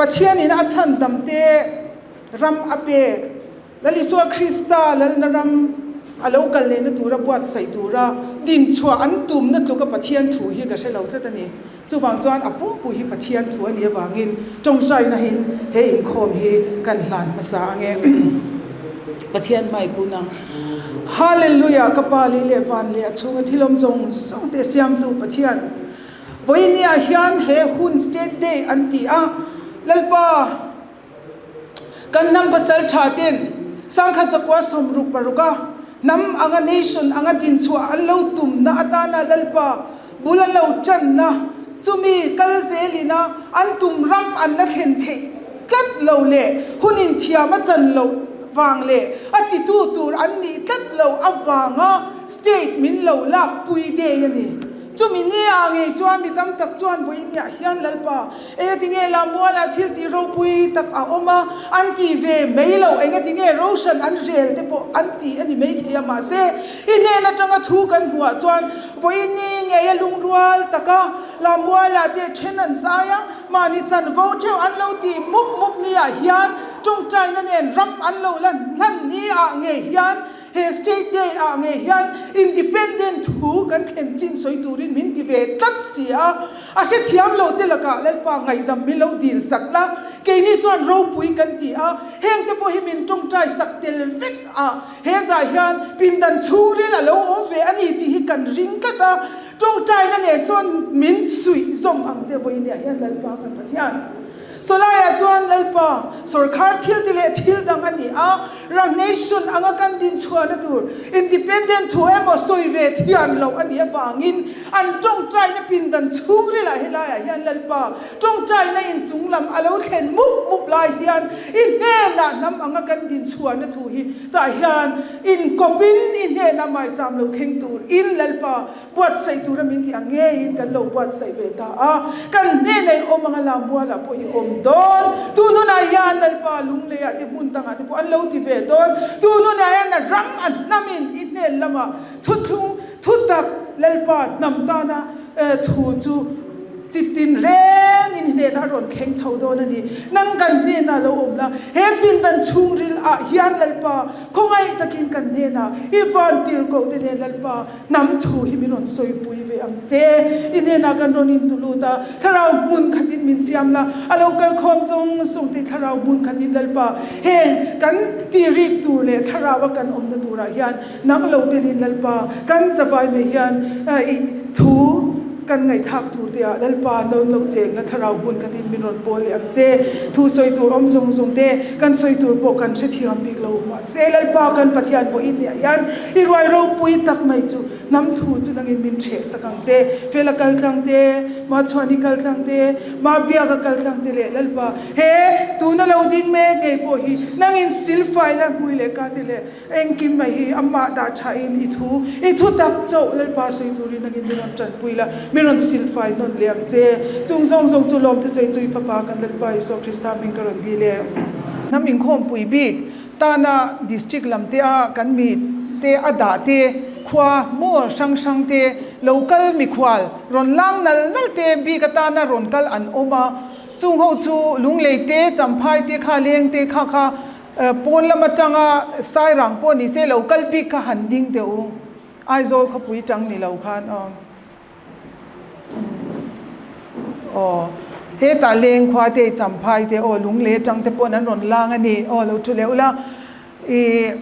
Pathianin a chhandamte ram a pek. Lal Isua Krista Lalna ram a lo kal lehna tura buatsaih tura dinchhuah an tumna tluka Pathian thu hi ka hre lo tlat a ni. Chuvang chuan a pumpui hi Pathian thu a nih avangin tawngtainahin he inkhawm hi kan hlan hmasa ang e. Pathian hmai kun ang. Hallelujah! Ka Pa lei leh van leh a chhunga thil awm zawng zawng te siamtu Pathian vawinia hian he hun State Day an ti a, Lalpa, Kan hnam pasal tha ten sangkhat chakua 66 a hnam anga nation anga dinchhuah an lo tumna atana Lalpa bul an lo tanna chumi kal zelina an tum ram an la thlen theih tlat lo leh hun inthiam a chan loh vang leh a titu tur an nih tlat lo avanga state min lo lakpui day a ni. Chumi ni ah ngei chuan mi tam tak chuan vawiin ah hian Lalpa Engatinge Lamuala thil tih ropui tak a awm a, an ti ve mai lo. Engatinge Roshan an rel te pawh an ti a ni maithei a, mahse i hnen atanga thu kan hmuh chuan vawiin ni ngei a lungrual tak a, Lamuala te then an zai a, mahni chanvo theuh an lo tih mup mup ni ah hian tawngtaina nen ram an lo la hlan ni ah ngei hian He State Day ah ngei hian Independent thu kan thlen chin sawi turin min ti ve tlat si a, a hrethiam lo te lakah Lalpa ngaihdam min lo dil sak la, keini chuan ropui kan ti a, heng te pawh hi min tawngtai sak tel vek a, hetah hian pindan chhungril a lo awm ve a ni tih hi kan ring tlat a, tawngtaina nen chuan min suih zawm ang che vawiin ah hian Lalpa kan Pathian. Sawlaiah chuan Lalpa, sawrkhar thil ti leh thil dang a ni a, ram nation anga kan din chhuahna tur independent thu emaw sawi ve thian loh a nih avangin an tawngtaina pindan chhungrilah helaiah hian Lalpa tawngtaina inchung lam a lo thlen mup mup lai hian i hnenah hnam anga kan din chhuahna thu hi tah hian inkawpin i hnenah maicham lo thleng tur in Lalpa Buatsaih tura min tih ang ngeiin kan lo buatsaih ve ta a, kan hnenah i awm anga Lammualah pawh i awm dawn. Tun hunah hian Lalpa Lungleiah te hmun dangah te pawh an lo ti ve dawn. Tun hunah hian a ram a hnamin i hnen lamah thuthlung thutak Lalpa hnam tana thu chu chi tin rengin i hnenah a rawn thleng chho dawn a ni. Nang kan hnenah lo awm la, he pindan chhungril ah hian Lalpa khawngaih takin kan hnenah i van tirhkoh te nen Lalpa Hnam thu hi min rawn sawipui ve ang che. I hnenah kan rawn intu lut a, thlarau hmun khatin min siam la, a lo kal khawm zawng zawng te thlarau hmun khatin Lalpa, heng kan tihrik tur leh thlarau a kan awmna turah hian nang lo telin Lalpa, kan zavai mai hian i thu kan ngaihthlak tur te ah Lalpa nawn lo cheng la thlarau hmun khatin min rawn pawl leh ang che. Thu sawi tur awm zawng zawng te kan sawi tur pawh kan hrethiam bik lo. Mahse Lalpa kan Pathian vawiin nih ah hian I ruai ropui tak mai chu hnam thu chu nangin min ṭheh sak ang che. Fela kal tlang te, Machhuani kal tlang te, Mabiaka kal tlang te leh Lalpa he tuna lo ding mek ngei pawh hi nangin silfai la hmui leh ka te leh engkim mai hi amah dah thain i thu i thu tak chauh Lalpa sawi turin nangin min rawn ṭanpui la, min rawn silfai nawn leh ang che. Chung zawng zawng chu lawmte sawi chu i Fapa kan Lalpa Isua Krista hming ka rawn dil e. Hnam inkhawmpui bik Tana district lam te a kan mi te a dah te, khua maw hrang hrang te, local mikhual rawn lang nal nal te bik atana rawn kal an awm a, chung ho chu Lunglei te, Champhai te kha leng te kha kha pawn lam atanga Sairang pawh ni se local bik kha han ding teh u, Aizawl khawpui tang ni lo khan aw. Aw hetah leng khua te champhai te aw lungle atang te pawh an rawn lang a ni aw lo thu leh ula ih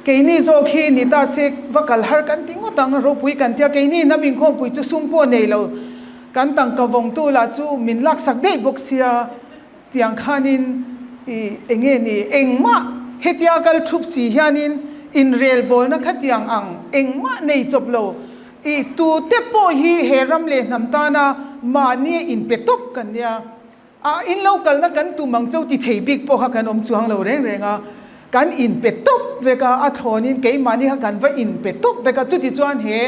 keini zawk hi ni ta se va kal har kan ti ngawt ang ropui kan tia keini hnam inkhawmpui chu sum pawh nei lo kan tangka vawngtu lah chu min laksak daih bawk sia tiang khanin ih enge ni engmah hetia kal thup si hianin inrelbawlna khatiang ang engmah nei chawp lo. I tute pawh hi he ram leh hnam tana mahni a inpe tawp kan nia. A in lo kalna kan tum ang chauh ti thei bik pawh kha kan awm chuang lo reng reng a. Kan inpe tawp vek a, a thlawnin keimahni kha kan va inpe tawp vek a. Chuti chuan he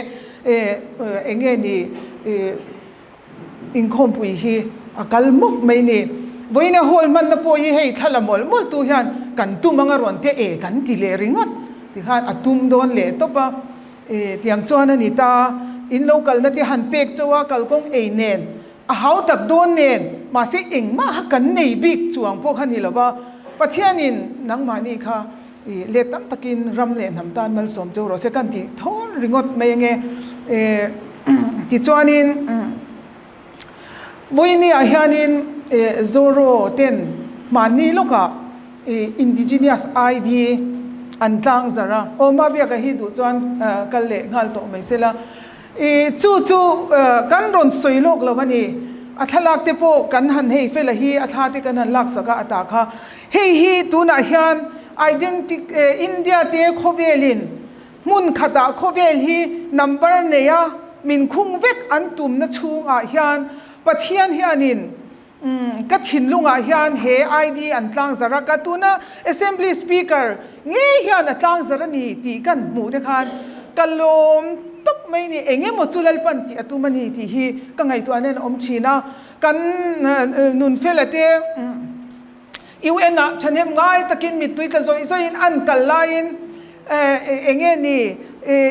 eng nge ni inkhawmpui hi a kal mawp mai ni. Vawiin a hall hmanna pawh hi hei thla la mawlh mawlh tu hian kan tum anga rawn te e kan ti leh ringawt tikhan a tum dawn leh tawp a. E, tiang chuan a ni ta, in lo kalna te han pek chauh a, kalkawng ei nen, a hau tak dawn nen, Mahse engmah kha kan nei bik chuang pawh kha ni lo va, Pathianin nangmahni kha i let tam takin ram leh hnam tan malsawm cheu rawh se kan tih thawn ringawt mai ange. Tichuanin vawinia hianin Zoro ten hmanni lawkah Indigenous ID an tlang zarh a, aw Mabiaka hi duh chuan kal leh nghal tawh mai sela. I chu chu kan rawn sawi lawk lo a ni. A thlalak te pawh kan han hei fela hi a thla te kan han laksak a a ta kha. Hei hi tunah hian identity India te khawvelin hmun khatah khawvel hi number neia min khung vek an tumna chhungah hian Pathian hianin Umm ka thinlungah hian he ID an tlangzar a, ka tuna Assembly Speaker ngei hian a tlangzar a ni tih kan hmuh te khan ka lawm tawp mai ni, eng emaw chu Lalpan tih a tum a ni tih hi ka ngaihtuah nen a awm thin a, kan Nunfela te UN ah thahnem ngai takin mittui tla zawih zawihin an kal laiin eng nge ni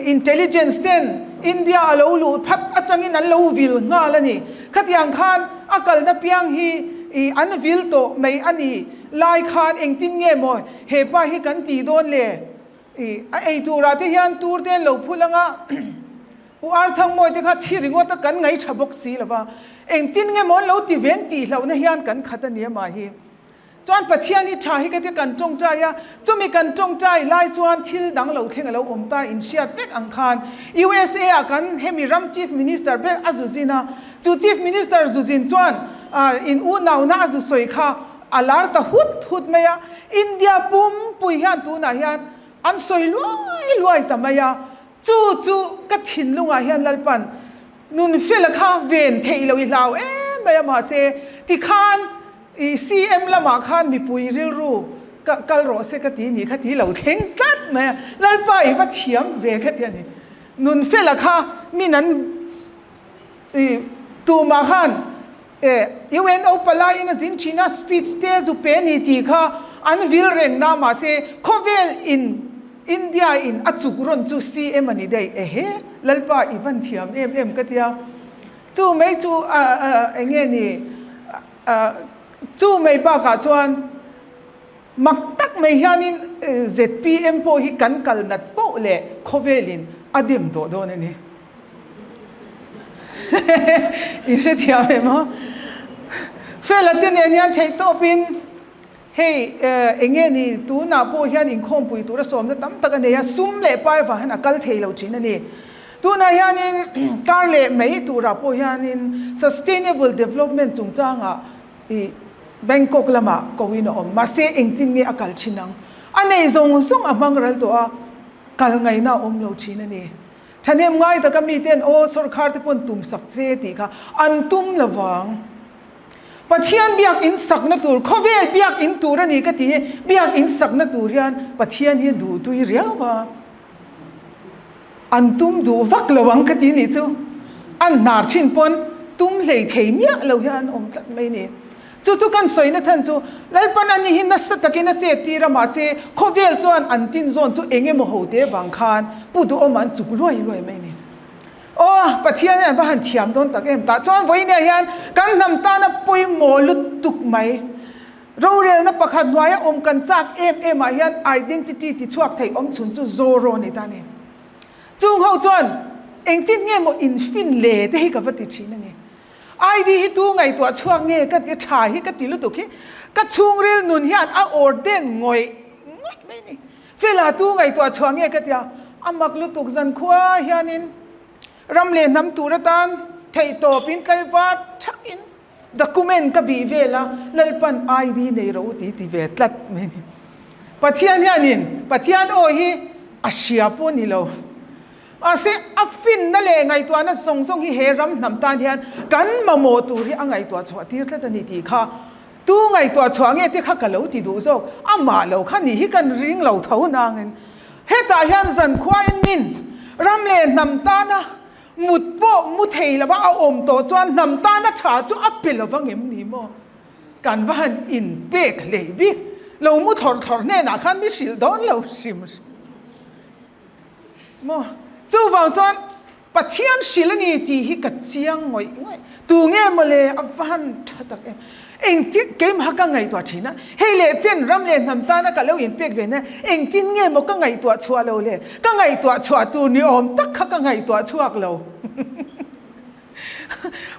intelligence ten India a lo luh phat atangin an lo vil nghal a ni. Khatiang khan a kalna piang hi an vil tawh mai a ni lai khan engtin nge maw he pa hi kan tih dawn le? A ei turah te hian tur te an lo phul anga U Arthangmawi te kha thi ringawt a kan ngaih tha bawk si lova engtin nge maw an lo ti ven tih hlauhna hian kan khat a ni amah hi. Chuan Pathian hi tha hi ka tia kan tawngtai a, chumi kan tawngtai lai chuan thil dang lo thleng a lo awm ta in hriat vek ang khan USA ah kan hemi ram Chief Minister ber a zu zin a, chu Chief Minister zu zin chuan in unauna a zu sawi kha a lar ta hut hut mai a, India pumpui hian tunah hian an sawi luai luai ta mai a, chu chu ka thinlungah hian Lalpan Nunfela kha ven theih loh i hlau em mai a mahse tikhan I CM lamah khan mipui rilru ka kal rawh se ka ti nih kha ti lo thleng tlat mai a, Lalpa i va thiam ve kha ti a ni. Nunfela kha min an i tumah khan e UNO palaiin a zin thin a, speech te zu pe ni tih kha an vil reng na mahse khawvel in India in a chuk rawn chu CM a ni daih ehe Lalpa i van thiam em em ka tia. Chu mai chu eng nge ni chu mai bakah chuan mak tak mai hianin zpm pawh hi kan kal nat poh leh khawvelin a dem tawh dawn a ni. In hrethiam em aw? Fela te nen hian theihtawpin Hei eng nge ni, tunah pawh hian inkhawmpui tura sawmna tam tak a nei a, sum leh pai avang hian a kal thei lo thin a ni. Tunah hianin kar leh mai turah pawh hianin Sustainable Development chungchangah i Bangkok lamah koin a awm. Mahse engtin nge a kal thin ang? A nei zawng zawng a hmang ral tawh a, kal ngaihna a awm lo thin a ni. Thahnem ngai taka miten aw sawrkhar te pawn tum sak che tih kha an tum lovang. Pathian biak in sakna tur, khawvel biak in tur a ni ka ti hi, biak in sakna tur hian Pathian hi duh tui riau a, an tum duh vak lo ang ka ti nih chu, an hnar thin pawn tum hlei thei miah lo hian an awm tlat mai ni. Chu chu kan sawina chhan chu Lalpan ani hi nasa takin a chet tir a, mahse khawvel chuan an tin zawn chu eng emaw ho te vang khan Pu Duhawma an chuk luai luai mai ni. Aw, Pathian hian va han thiam dawn tak em? Tah chuan vawiinah hian kan hnam tana pawimawh lutuk mai, rorelna pakhat hnuaia awm kan chak em em ah hian identity ti chhuak thei awm chhun chu Zoro a ni ta a ni. Chung ho chuan engtin nge maw infin le te hi ka va ti thin a ni. ID hi tu ngaihtuah chhuak nge ka ti, tha hi ka ti lutuk hi ka chhungril nun hian a ordain ngawih ngawih mai a ni. Fela tu ngaihtuah chhuah nge ka tia, a mak lutuk zan khua hianin ram leh hnam tur atan theihtawpin tlaivar thakin document ka bih vel a, Lalpan ID nei rawh u ti ti ve tlat mai a ni. Pathian hianin Pathian aw hi a hria pawh ni lo. Mahse a finna leh ngaihtuahna zawng zawng hi he ram hnam tan hian kan mamawh tur hi a ngaihtuah chhuah tir tlat a ni tih kha Tu ngaihtuah chhuah nge te kha ka lo ti duh zawk, amah lo kha ni hi kan ring lo tho nangin hetah hian zankhuain min ram leh hnam tana mut pawh mu thei lova a awm tawh chuan hnam tana tha chu a pe lo vang em ni maw? Kan va han inpek hlei bik lo mu thlawrh thlawrh hnenah khan mi hrilh dawn lo hrim hrim maw? Chuvang chuan. Pathian hrilh a ni tih hi ka chiang ngawih ngawih. Tu nge maw le a va han tha tak em. Engtin keimah ka ngaihtuah thin a, hei leh chen ram leh hnam tana ka lo inpek ve na engtin nge maw ka ngaihtuah chhuah lo le, ka ngaihtuah chhuah tur ni awm tak kha ka ngaihtuah chhuak lo.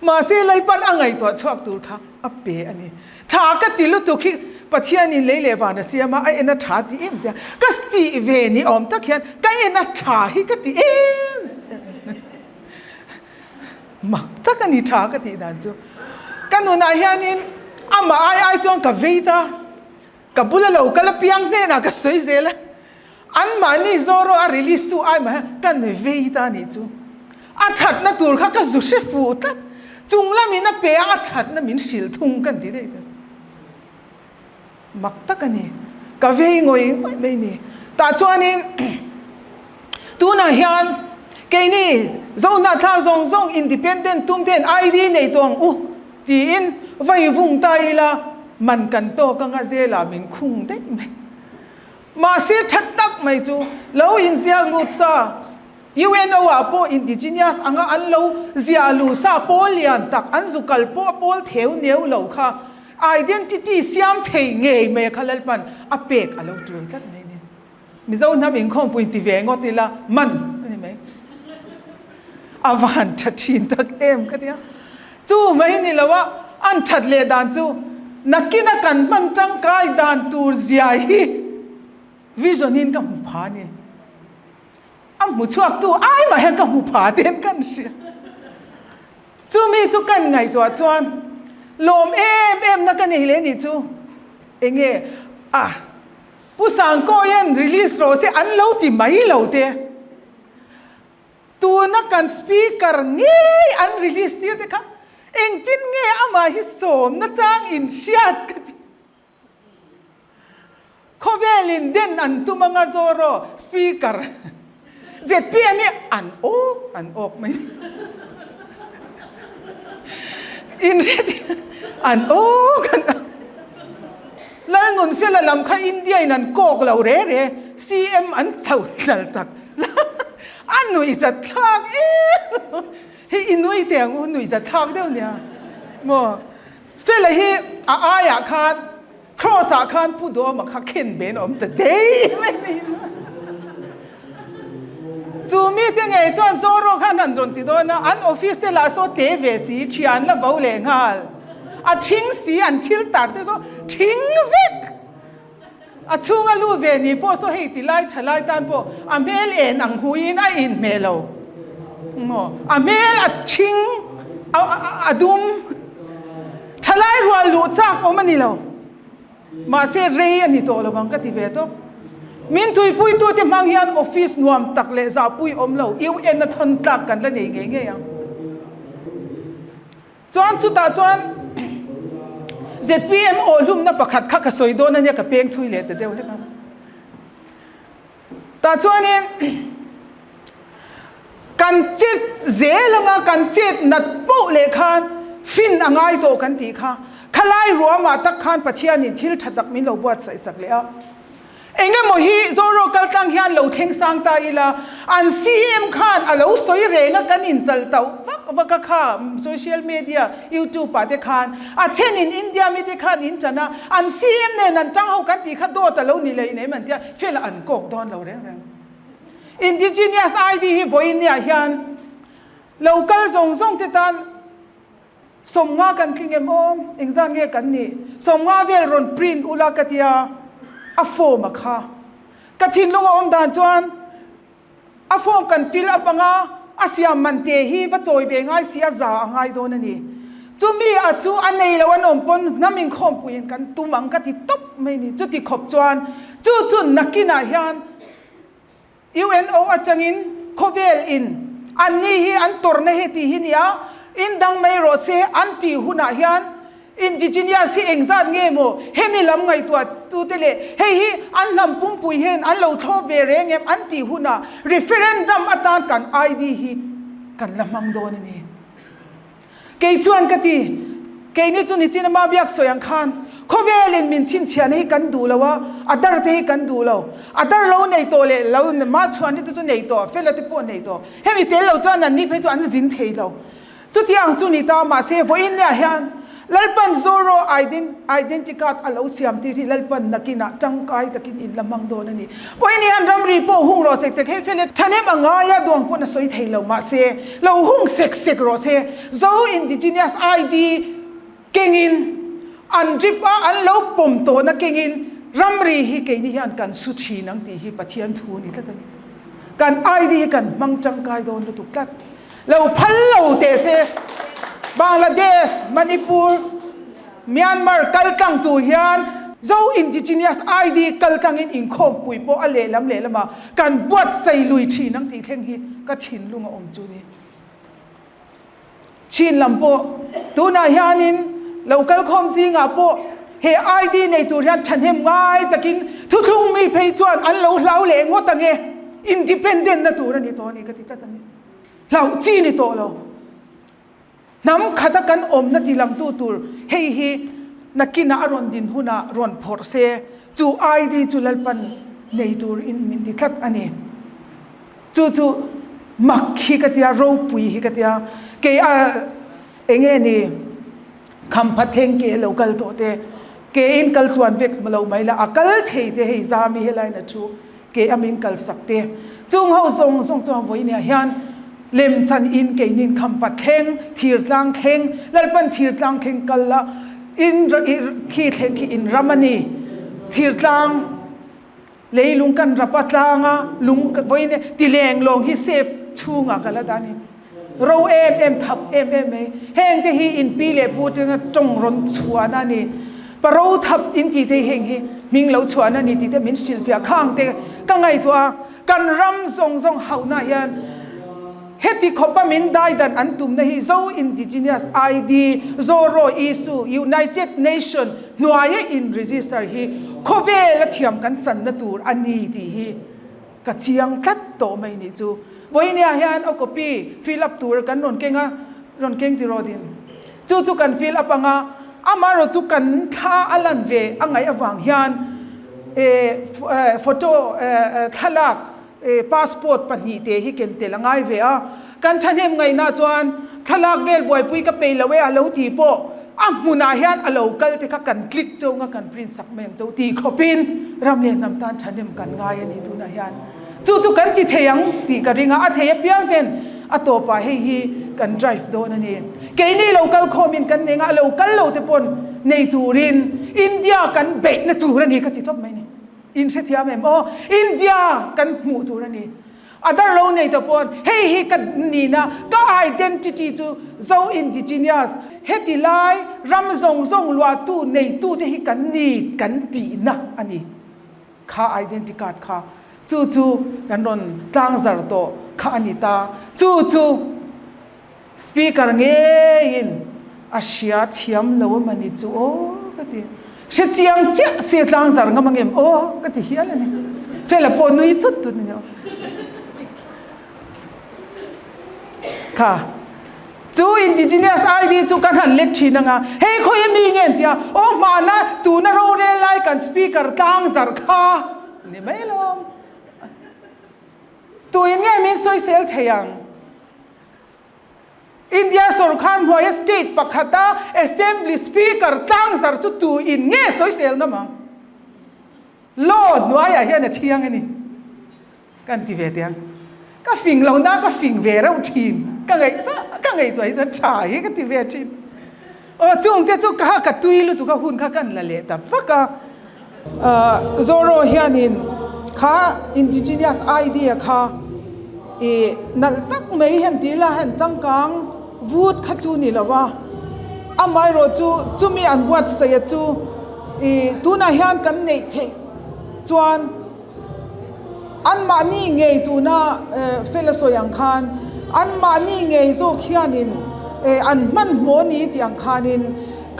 Mahse Lalpan a ngaihtuah chhuak tur kha a pe a ni. Tha ka ti lutuk hi Pathianin lei leh van a siam a, a en a tha ti em tia ka tih ve ni awm tak hian ka en a tha hi ka ti em mak tak a ni tha ka tih dan chu. Ka nunah hianin amah ai ai chuan ka vei ta. Ka bula lo kal apiang hnenah ka sawi zel a, anmahni Zoro a release tu ai mah hian ka ni vei ta anih chu. A thatna tur kha ka zu hre fuh tlat. Chung lamin a pe a, a thatna min hrilh thung ka ni daih chu. Mak tak a ni. Ka vei ngawih ngawih mai ni. Tah chuanin tunah hian keini Zohnahthlak zawng zawng independent tum ten ID nei tawh ang u. Tiin vai vung ta ila man kan tawk anga zela min khung daih mai. Mahse tha tak mai chu lo inziak lut sa UNO ah pawh indigenous anga an lo ziah luh sa pawl lian tak an zu kal pawh a pawl theu neu lo kha identity siam thei ngei mai kha Lalpan a pek a lo tul tlat mai ni. Mizo hnam inkhawmpui ti ve ngawt ila man a ni mai. A va han tha thin tak em ka tia. Chu mai ni lo a, an that leh dan chu nakina kan hman tangkai dan tur zia hi vision in ka hmu pha a ni. A hmu chhuak tu ai mah hian ka hmu pha ten kan hria. Chumi chu kan ngaihtuah chuan lawm em em na ka nei leh nih chu enge a. Pu Sangkawia'n release rawh se an lo ti mai lo te. Tuna kan speaker ngei an release tir te kha engtin nge amah hi sawmna chang in hriat ka ti. Khawvelin den an tum anga Zoro speaker ZPM hi an awk an awk mai. In hre ti an awk an awk. Lalnunfela lam kha India in an kawk lo re re CM an chho tlal tak. A nuih zat thlak em. Hi i nui teh ang u nuih zat thlak deuh nia. Maw Fela hi a aiah khan Cross ah khan Pu Duhawma kha khen ben awm ta dei mai ni. Chu mi te ngei chuan Zoro khan an rawn ti dawn a, an office te lah saw te ve si, thian la vo leh nghal. A thing si an thil tar te saw thing vek. A chhunga lut ve ni pawh saw hei ti lai tha lai tan pawh a hmel en ang huiin a inhmeh lo. Maw? A hmel a thing a dum. Thalai rual luh chak awm a ni lo. Mahse rei a ni tawh lo ang ka ti ve tawp. Min tuipuitute hmang hian office nuam tak leh zahpui awm lo UN a thawn tlak kan la nei ngei ngei ang. Chuan chutah chuan zpm awhlumna pakhat kha ka sawi dawn a nia ka peng thui leh ta deuh hlek a. Tah chuanin kan chet zel anga kan chet nat poh leh khan fin a ngai tawh kan tih kha khalai ruamah tak khan Pathianin thil tha tak min lo buatsaih sak leh a. Engemaw hi Zoro kaltlang hian lo thleng sang ta ila an CM khan a lo sawi reng a kan inchal tauh vak vak a kha social media youtube ah te khan a thenin India mite khan in chan a an CM nen an tang ho kan tih kha dawt a lo ni lei nei man tia fel an kawk dawn lo reng reng. Indigenous ID hi vawiin-niah hian lo kal zawng zawng te tan 50 kan tling em aw? Engzat nge kan nih? 50 vel rawn print ula ka tia a form a kha. Ka thinlung a awm dan chuan a form kan fill up anga a siam man te hi va chawi ve ngai si a za a ngai dawn a ni. Chumi a chu a nei lo an awm pawn hnam inkhawmpuiin kan tum ang ka ti tawp mai a ni. Chuti khawp chuan chu chu nakinah hian UNO atangin khawvel in anni hi an tawrhna hi tih hi nia, in dang mai rawh se an tih hunah hian indigenous hi engzat nge maw hemi lam ngaihtuah tute leh hei hi an hnam pumpui hian an lo thlawp ve reng em an tih hunah referendum atan kan ID hi kan la hmang dawn a ni. Kei chuan ka ti, keini chu nichin ama biak sawi ang khan. Khawvelin min chhinchhiahna hi kan duh lo a, a dar te hi kan duh lo. A dar lo nei tawh leh lo Machhuani te chu nei tawh, Fela te pawh nei tawh. Hemi tel lo chuan anni phei chu an zin thei lo. Chutiang chu ni ta, mahse vawiin nia hian Lalpan Zoro identity card a lo siam tir hi Lalpan nakinah tangkai takin in la hmang dawn a ni. Vawiin hian ramri pawh hung rawh sek sek hei fel e, thahnem a ngai a, duang pawn a sawi thei lo, mahse lo hung sek sek rawh se. Zo Indigenous ID kengin an drip a, an lo pawm tawhna kengin ramri hi keini hian kan su thin ang tih hi Pathian thu a ni tlat a ni. Kan ID hi kan hmang tangkai dawn lutuk tlat. Lo phal lo teh se. Bangladesh, Manipur, Myanmar kal tlang tur hian Zo Indigenous ID kal tlangin inkhawmpui pawh a lehlam lehlamah kan buatsaih lui thin ang tih thleng hi ka thinlung a awm chu ni. Chin lam pawh tunah hianin lo kalkhawm zingah pawh he ID nei tur hian thahnem ngai takin thuthlung mi phei chuan an lo hlau leh ngawt ang e, independent na tur a ni tawh a ni ka ti tlat a ni. Hlauh chi ni tawh lo. Hnam khata kan awmna ti langtu tur hei hi nakinah a rawn din hunah rawn phawrh se, chu ID chu Lalpan nei tur in min ti tlat a ni. Chu chu mak hi ka tia, ropui hi ka tia, kei a enge ni khamphat thleng ke lo kal tawh te, ke in kal tluan vek lo mai la, a kal thei te hei Zami helai na thu Kei a min kalsak te. Chung ho zawng zawng chuan vawinia hian lemchan in keinin khampa thleng, thirtlang thleng, Lalpan thirtlang thleng kal la, in khi thleng khi in ram a ni. Thirtlang leilung kan rap a tlang a, lung vawinia tileng lawng hi safe chhungah ka la dah a ni. Ro em em thap em em mai. Heng te hi in pi leh pu tena tawng rawn chhuahna a ni. Pa ro thap in tih te hi heng hi hming lo chhuahna a ni tih te min hrilhfiah khang te ka ngaihtuah a. Kan ram zawng zawng hauhna hian heti khawpa min daidan an tumna hi Zo Indigenous ID, Zoro Isu, United Nation hnuaia in register hi khawvela thiam kan channa tur a ni tih hi Ka chiang tlat tawh mai nih chu. Vawinia hian a copy fill up tur kan rawn keng a, rawn keng tiraw din. Chu chu kan fill up anga, amaherawh chu kan thla a lan ve a ngaih avang hian photo thlalak passport pahnihte hi ken tel a ngai ve a. Kan thahnem ngaihna chuan thlalak vel buaipui ka peih lo e a lo ti pawh a hmunah hian a lo kal te kha kan click chauh nga kan print sak mai ang chauh ti khawpin ram leh hnam tan thahnem kan ngai a ni tunah hian chu chu kan ti thei ang tih ka ring a, a thei apiang ten a tawpah hei hi kan drive dawn a ni. Keini lo kal khawmin kan nei nga a lo kal lo te pawn nei turin India kan beihna tur a ni ka ti tawp mai ni. In hrethiam em aw India kan hmuh tur a ni. A dar lo nei ta pawn hei hi ka nihna, ka identity chu Zo Indigenous, heti lai ram zawng zawng luahtu neitute hi kan ni kan tihna a ni. Kha identity card kha chu chu kan rawn tlangzar tawh kha a ni ta. Chu chu Speaker ngeiin a hria thiam lo a mani chu aw ka ti. Hre chiang chiah se tlang zar ngam angem aw ka ti hial a ni. Fela pawh nui thut thut ni. Kha chu indigenous ID chu kan han let thin anga hei khawi ami nge an tia aw hmana tuna rorel lai kan speaker tlang zar kha ni mai alawm. Tuin nge min sawisel thei ang? India sorkar hnuaia state pakhata Assembly Speaker tlangzar chu tu in nge sawisel ngam ang? Law hnuaiah hian a thiang a ni. Kan ti ve teh ang. Ka fing lo na ka fing ve reuh thin. Ka ngaihtuah ka ngaihtuah hi chuan tha hi ka ti ve thin. Aw chungte chu ka ka tui lutuk a hun kha kan la leh ta vak a. Zoro hianin kha indigenous idea kha ih nalh tak mai hian tih ila hian changkang vut kha chu ni lo a, amaherawh chu chumi an buatsaih a chu ih tunah hian kan neih theih chuan anmahni ngei tuna fel a sawi ang khan anmahni ngei zawk hianin an hmanhmawh a ni tih ang khanin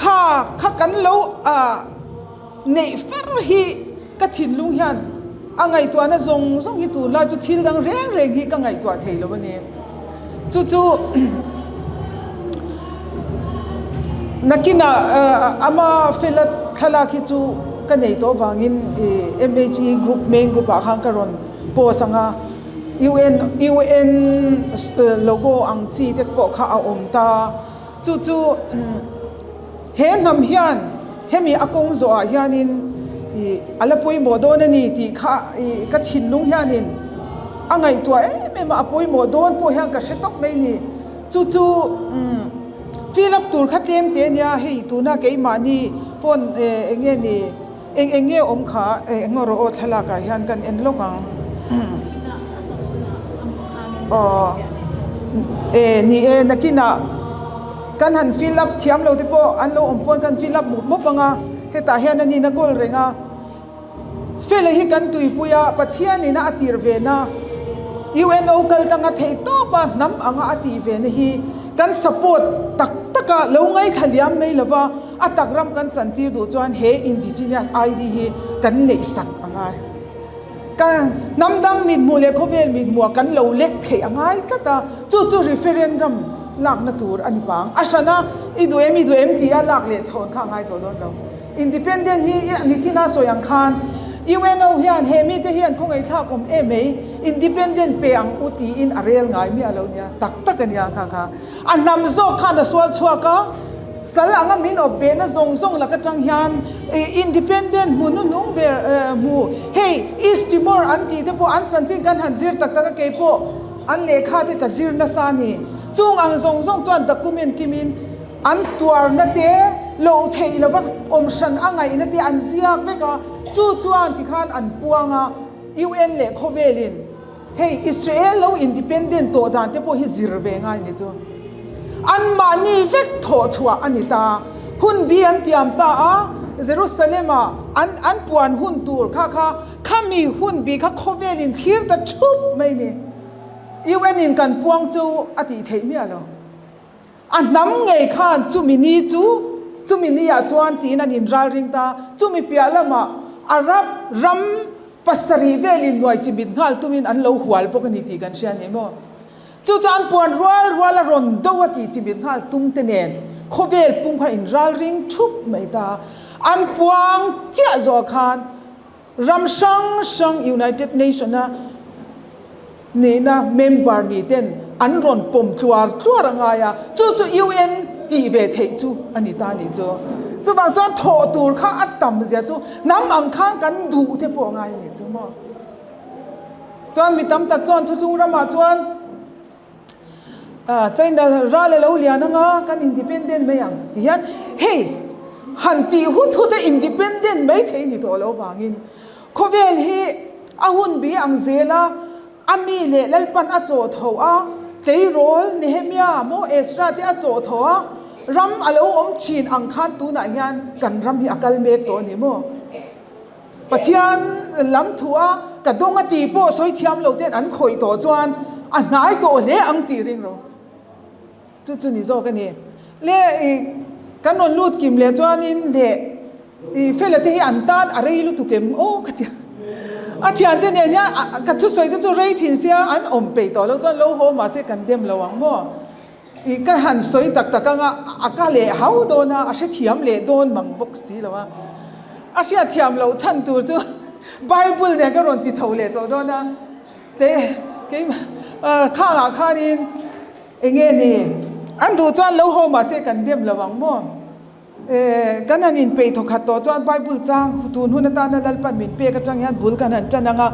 kha kha kan lo ah. Neih far hi ka thinlung hian a ngaihtuahna zawng zawng hi tunlai chu thil dang reng reng hi ka ngaihtuah thei lo a ni. Chu chu. Nakinah ama fela thlalak hi chu ka nei tawh vangin MHE group main group ah khan ka rawn post ang a, UN UN logo ang chi te pawh kha a awm ta. Chu chu he hnam hian hemi a kawng zawh ah hianin ih a la pawimawh dawn a ni tih kha ih ka thinlung hianin a ngaihtuah em em a, a pawimawh dawn pawh hian ka hre tawp mai a ni. Chu chu umm fill up tur kha tlem te ania hei tuna keimahni phone eh eng nge ni eng eng nge awm kha eh eng rawh aw thlalak ah hian kan en lawk ang aw eh ni e nakinah kan han fill up thiam lo te pawh an lo awm pawn kan fill up mup mup ang a hetah hian a nihna kawl reng a. Fela hi kan tuipui a, Pathian ina a tir ve na, UNO kal tlanga theih tawp a hnam anga a tih ve na hi kan support tak tak a, lo ngaithla liam mai lova a tak ram kan chantir duh chuan he indigenous ID hi kan neih sak a ngai. Ka hnam dang mithmuh leh khawvel mithmuh ah kan lo lek theih a ngai tlat a, chu chu referendum lakna tur a ni pang. A hran a, i duh em i duh em tih a lak leh chhawn kha a ngai tawh dawn lo. Independent hi nichina sawi ang khan UNO hian he mite hian khawngaihthlak awm em mai, independent pe ang u tiin a rel ngai miah lo nia, tak tak a nia kha kha. A hnam zawk khan a sual chhuak a, sal anga min awp behna zawng zawng lak atang hian independent hmu hnuhnung ber hmu hei East Timor an tih te pawh an chanchin kan han zir tak tak a keipawh an lehkha te ka zir nasa a ni. Chung ang zawng zawng chuan document kimin An tuarna te, loh theih lova awm hran a ngaihna te an ziak vek a, chu chuan tikhan an puang a, UN leh khawvelin hei Israel lo independent tawh dan te pawh hi zir ve ngai ni chu. Anmahni vek thawh chhuah a ni ta. Hun bi an tiam ta a, Jerusalem-ah an an puan hun tur kha kha khami hun bi kha khawvelin thlir ta thup mai ni. UN in kan puang chu a tih theih miah lo. A hnam ngei khan chumi ni chu chumi ni ah chuan tiin an inralring ta. Chumi piah lamah Arab ram pasarih velin nuai chimit nghal tumin an lo hual bawk a ni tih kan hria a ni maw? Chu chu an puan rual rual a rawn do a tih chimit nghal tum te nen khawvel pum kha inralring thup mai ta. An puang chiah zawh khan Ram hrang hrang United Nation-a nihna member ni ten an rawn pawm tluar tluar a ngai a, chu chu UN tih ve theih chu a ni ta a nih chu. Chuvang chuan thawh tur kha a tam zia chu hnam ang khan kan duh te pawh a ngai a nih chu maw. Chuan mi tam tak chuan thuthlung ramah chuan China ral a lo lian anga kan independent mai ang ti hian hei han tih hut hut a independent mai thei ni tawh lo vangin khawvel hi a hun bi ang zel a a mi leh Lalpan a chawh tho a tleirawl Nehemia maw Ezra te a chawh tho a ram a lo awm thin ang khan tunah hian kan ram hi a kal mek tawh a ni maw. Pathian lam thu a ka dawng a tih pawh sawi thiam lo ten an khawih tawh chuan a hnai tawh hle ang tih ring rawh. Chu chu ni zawk a ni. Le i kan rawn lut kim leh chuanin le i fela te hi an tan a rei lutuk em aw ka ti a. A thiante nen hian ka thusawi te chu rei thin sia an awm peih tawh lo chuan lo haw mahse kan dem lo ang maw. I ka han sawi tak tak anga a ka leh hau dawn a, a hrethiam leh dawn mang bawk si lo a. A hriatthiam loh chhan tur chu Bible nen ka rawn ti chho leh tawh dawn a. Te kei khangah khanin eng nge ni an duh chuan lo haw mahse kan dem lo ang maw. Kan han inpeih thawkhat tawh chuan Bible chang tun hun atana Lalpan min pek atang hian bul kan han tan ang a.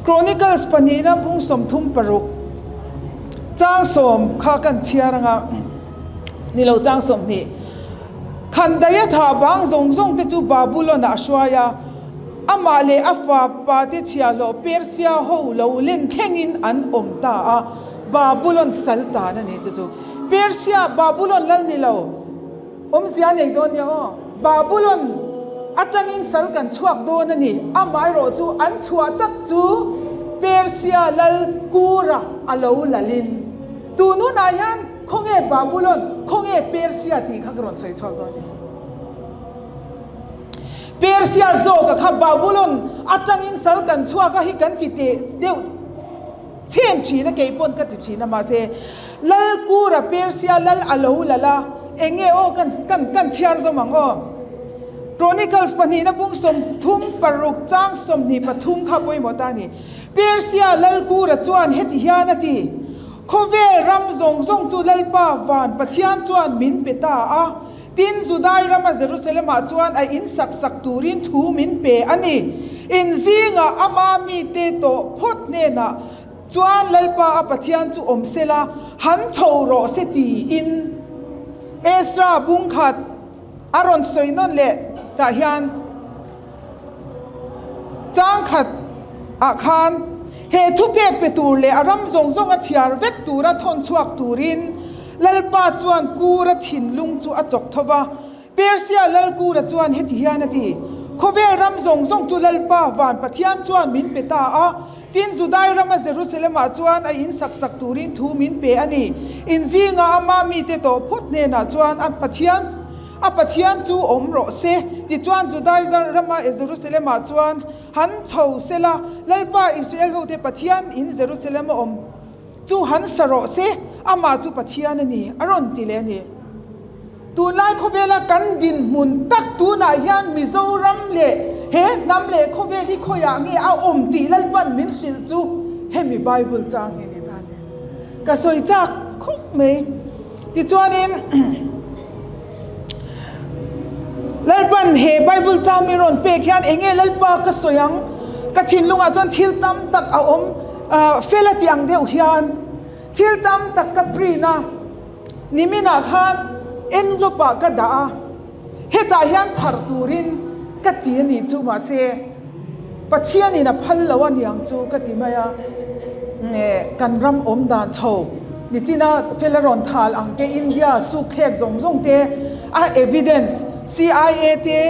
Chronicles pahnihna bung 36 chang sawm kha kan chhiar ang a, ni lo chang 20. Khandaia thah bang zawng zawng te chu Babulon ah a hruai a, amah leh a fapa te chhiahhlawh Persia ho lo len thlengin an awm ta a, Babulon sal tan a ni chu chu. Persia, Babulon lal ni lo. Awmzia nei dawn nia aw. Babulon atangin sal kan chhuak dawn a ni. Amaherawh chu an chhuah tak chu Persia lal Kura a lo lalin. Tun hunah hian khawnge Babulon, khawnge Persia tih kha ka rawn sawi chhuak dawn a ni chu. Persia zawka kha Babulon atangin sal kan chhuak a hi kan ti teh deuh. Chhen thin a kei pawn ka ti thin a mahse Lalkura Persia lal a lo lal a. Eng nge aw kan kan kan chhiar zawm ang aw. Chronicles pahnihna bung 36 chang 23 kha pawimawh ta a ni. Persia Lalkura chuan heti hian a ti, Khawvel ram zawng zawng chu Lalpa van Pathian chuan min pe ta a, tin Judai rama Jerusalem-ah chuan a in sak sak turin thu min pe a ni. In zingah ama mite tawh phawt hnenah chuan Lalpa a Pathian chu awm sela, han chho rawh se tiin Ezra bung khat a rawn sawi nawn leh tah hian chang khat ah khan he thupek pe tur leh a ram zawng zawng a chhiar vek tura thawn chhuak turin Lalpa chuan Kura thinlung chu a chawk tho va. Persia lal Kura chuan heti hian a ti, Khawvel ram zawng zawng chu Lalpa van Pathian chuan min pe ta a, tin Judai rama Jerusalem-ah chuan a in sak sak turin thu min pe a ni. In zingah ama mite tawh phawt hnenah chuan a Pathian a Pathian chu awm rawh se. Tichuan Judai rama Jerusalem-ah chuan han chho sela, Lalpa Israel hote Pathian in Jerusalem-a awm Chu han sa rawh se, amah chu Pathian a ni, a rawn ti leh a ni. Tunlai khawvela kan dinhmun tak tunah hian Mizoram leh he hnam leh khawvel hi khawiah nge a awm tih Lalpan min hrilh chu hemi Bible chang hi a ni ta a ni. Ka sawi chak khawp mai. Tichuanin Lalpan he Bible chang min rawn pek hian eng nge Lalpa ka sawi ang? Ka thinlungah chuan thil tam tak a awm fel a tih ang deuh hian thil tam tak ka print a, niminah khan envelope ah ka dah a, hetah hian pharh turin ka ti a nih chu mahse Pathianin a phal lo a niang chu ka ti mai a, kan ram awm dan chho nichina fel a rawn thal ang te India suk thlek zawng zawng te a evidence CIA te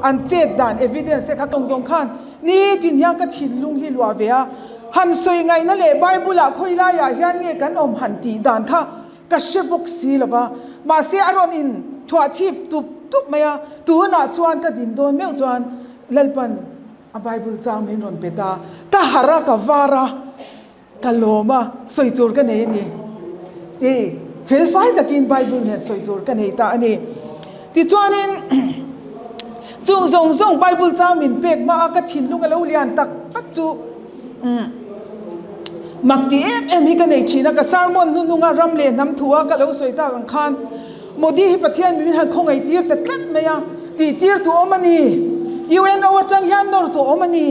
an chet dan evidence te kha zawng zawng khan nitin hian ka thinlung hi luah ve a, han sawi ngaihna leh Bible ah khawi laiah hian nge kan awm han tih dan kha ka hre bawk si lo va, mahse a rawn in thuah thip tup tup mai a, tunah chuan ka din dawn meuh chuan Lalpan a Bible chang min rawn pe ta, ka harh a, ka var a, ka lawm a, sawi tur ka nei a ni. Ti felfai takin Bible nen sawi tur ka nei ta a ni. Tichuanin chung zawng zawng Bible chang min pek hma a ka thinlung a lo lian tak tak chu mak ti em em hi ka nei thin a, ka sermon hnununga ram leh hnam thu a ka lo sawi tak ang khan Modi hi Pathian min han khawngaih tir ta tlat mai a, tih tir tu awm a ni. UNO atang hian nawr tu awm a ni.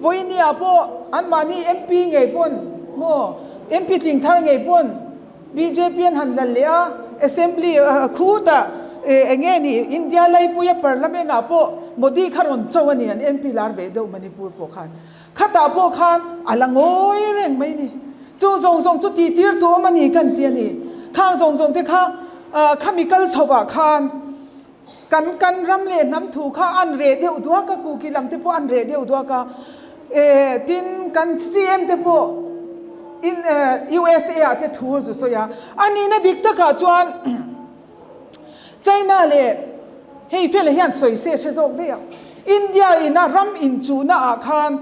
Vawinia pawh anmahni MP ngei pawn maw, MP tling thar ngei pawn bjp an han lal leh a, Assembly khutah eng nge ni India laipuia Parliament ah pawh Modi kha rawn cho a ni an MP lar ve deuh Manipur pawh khan. Khatah pawh khan a la ngawi reng mai ni. Chung zawng zawng chu tih tir tu awm a ni kan ti a ni. Khang zawng zawng te kha khami kal chhovah khan kan kan ram leh hnam thu kha an reh deuh duak a, kuki lam te pawh an reh deuh duak a. Tin, kan CM te pawh in USA ah te thu a zu sawi a. A nihna dik takah chuan China leh hei fela hian sawi se hre zawk daih a, India ina ram inchuhna ah khan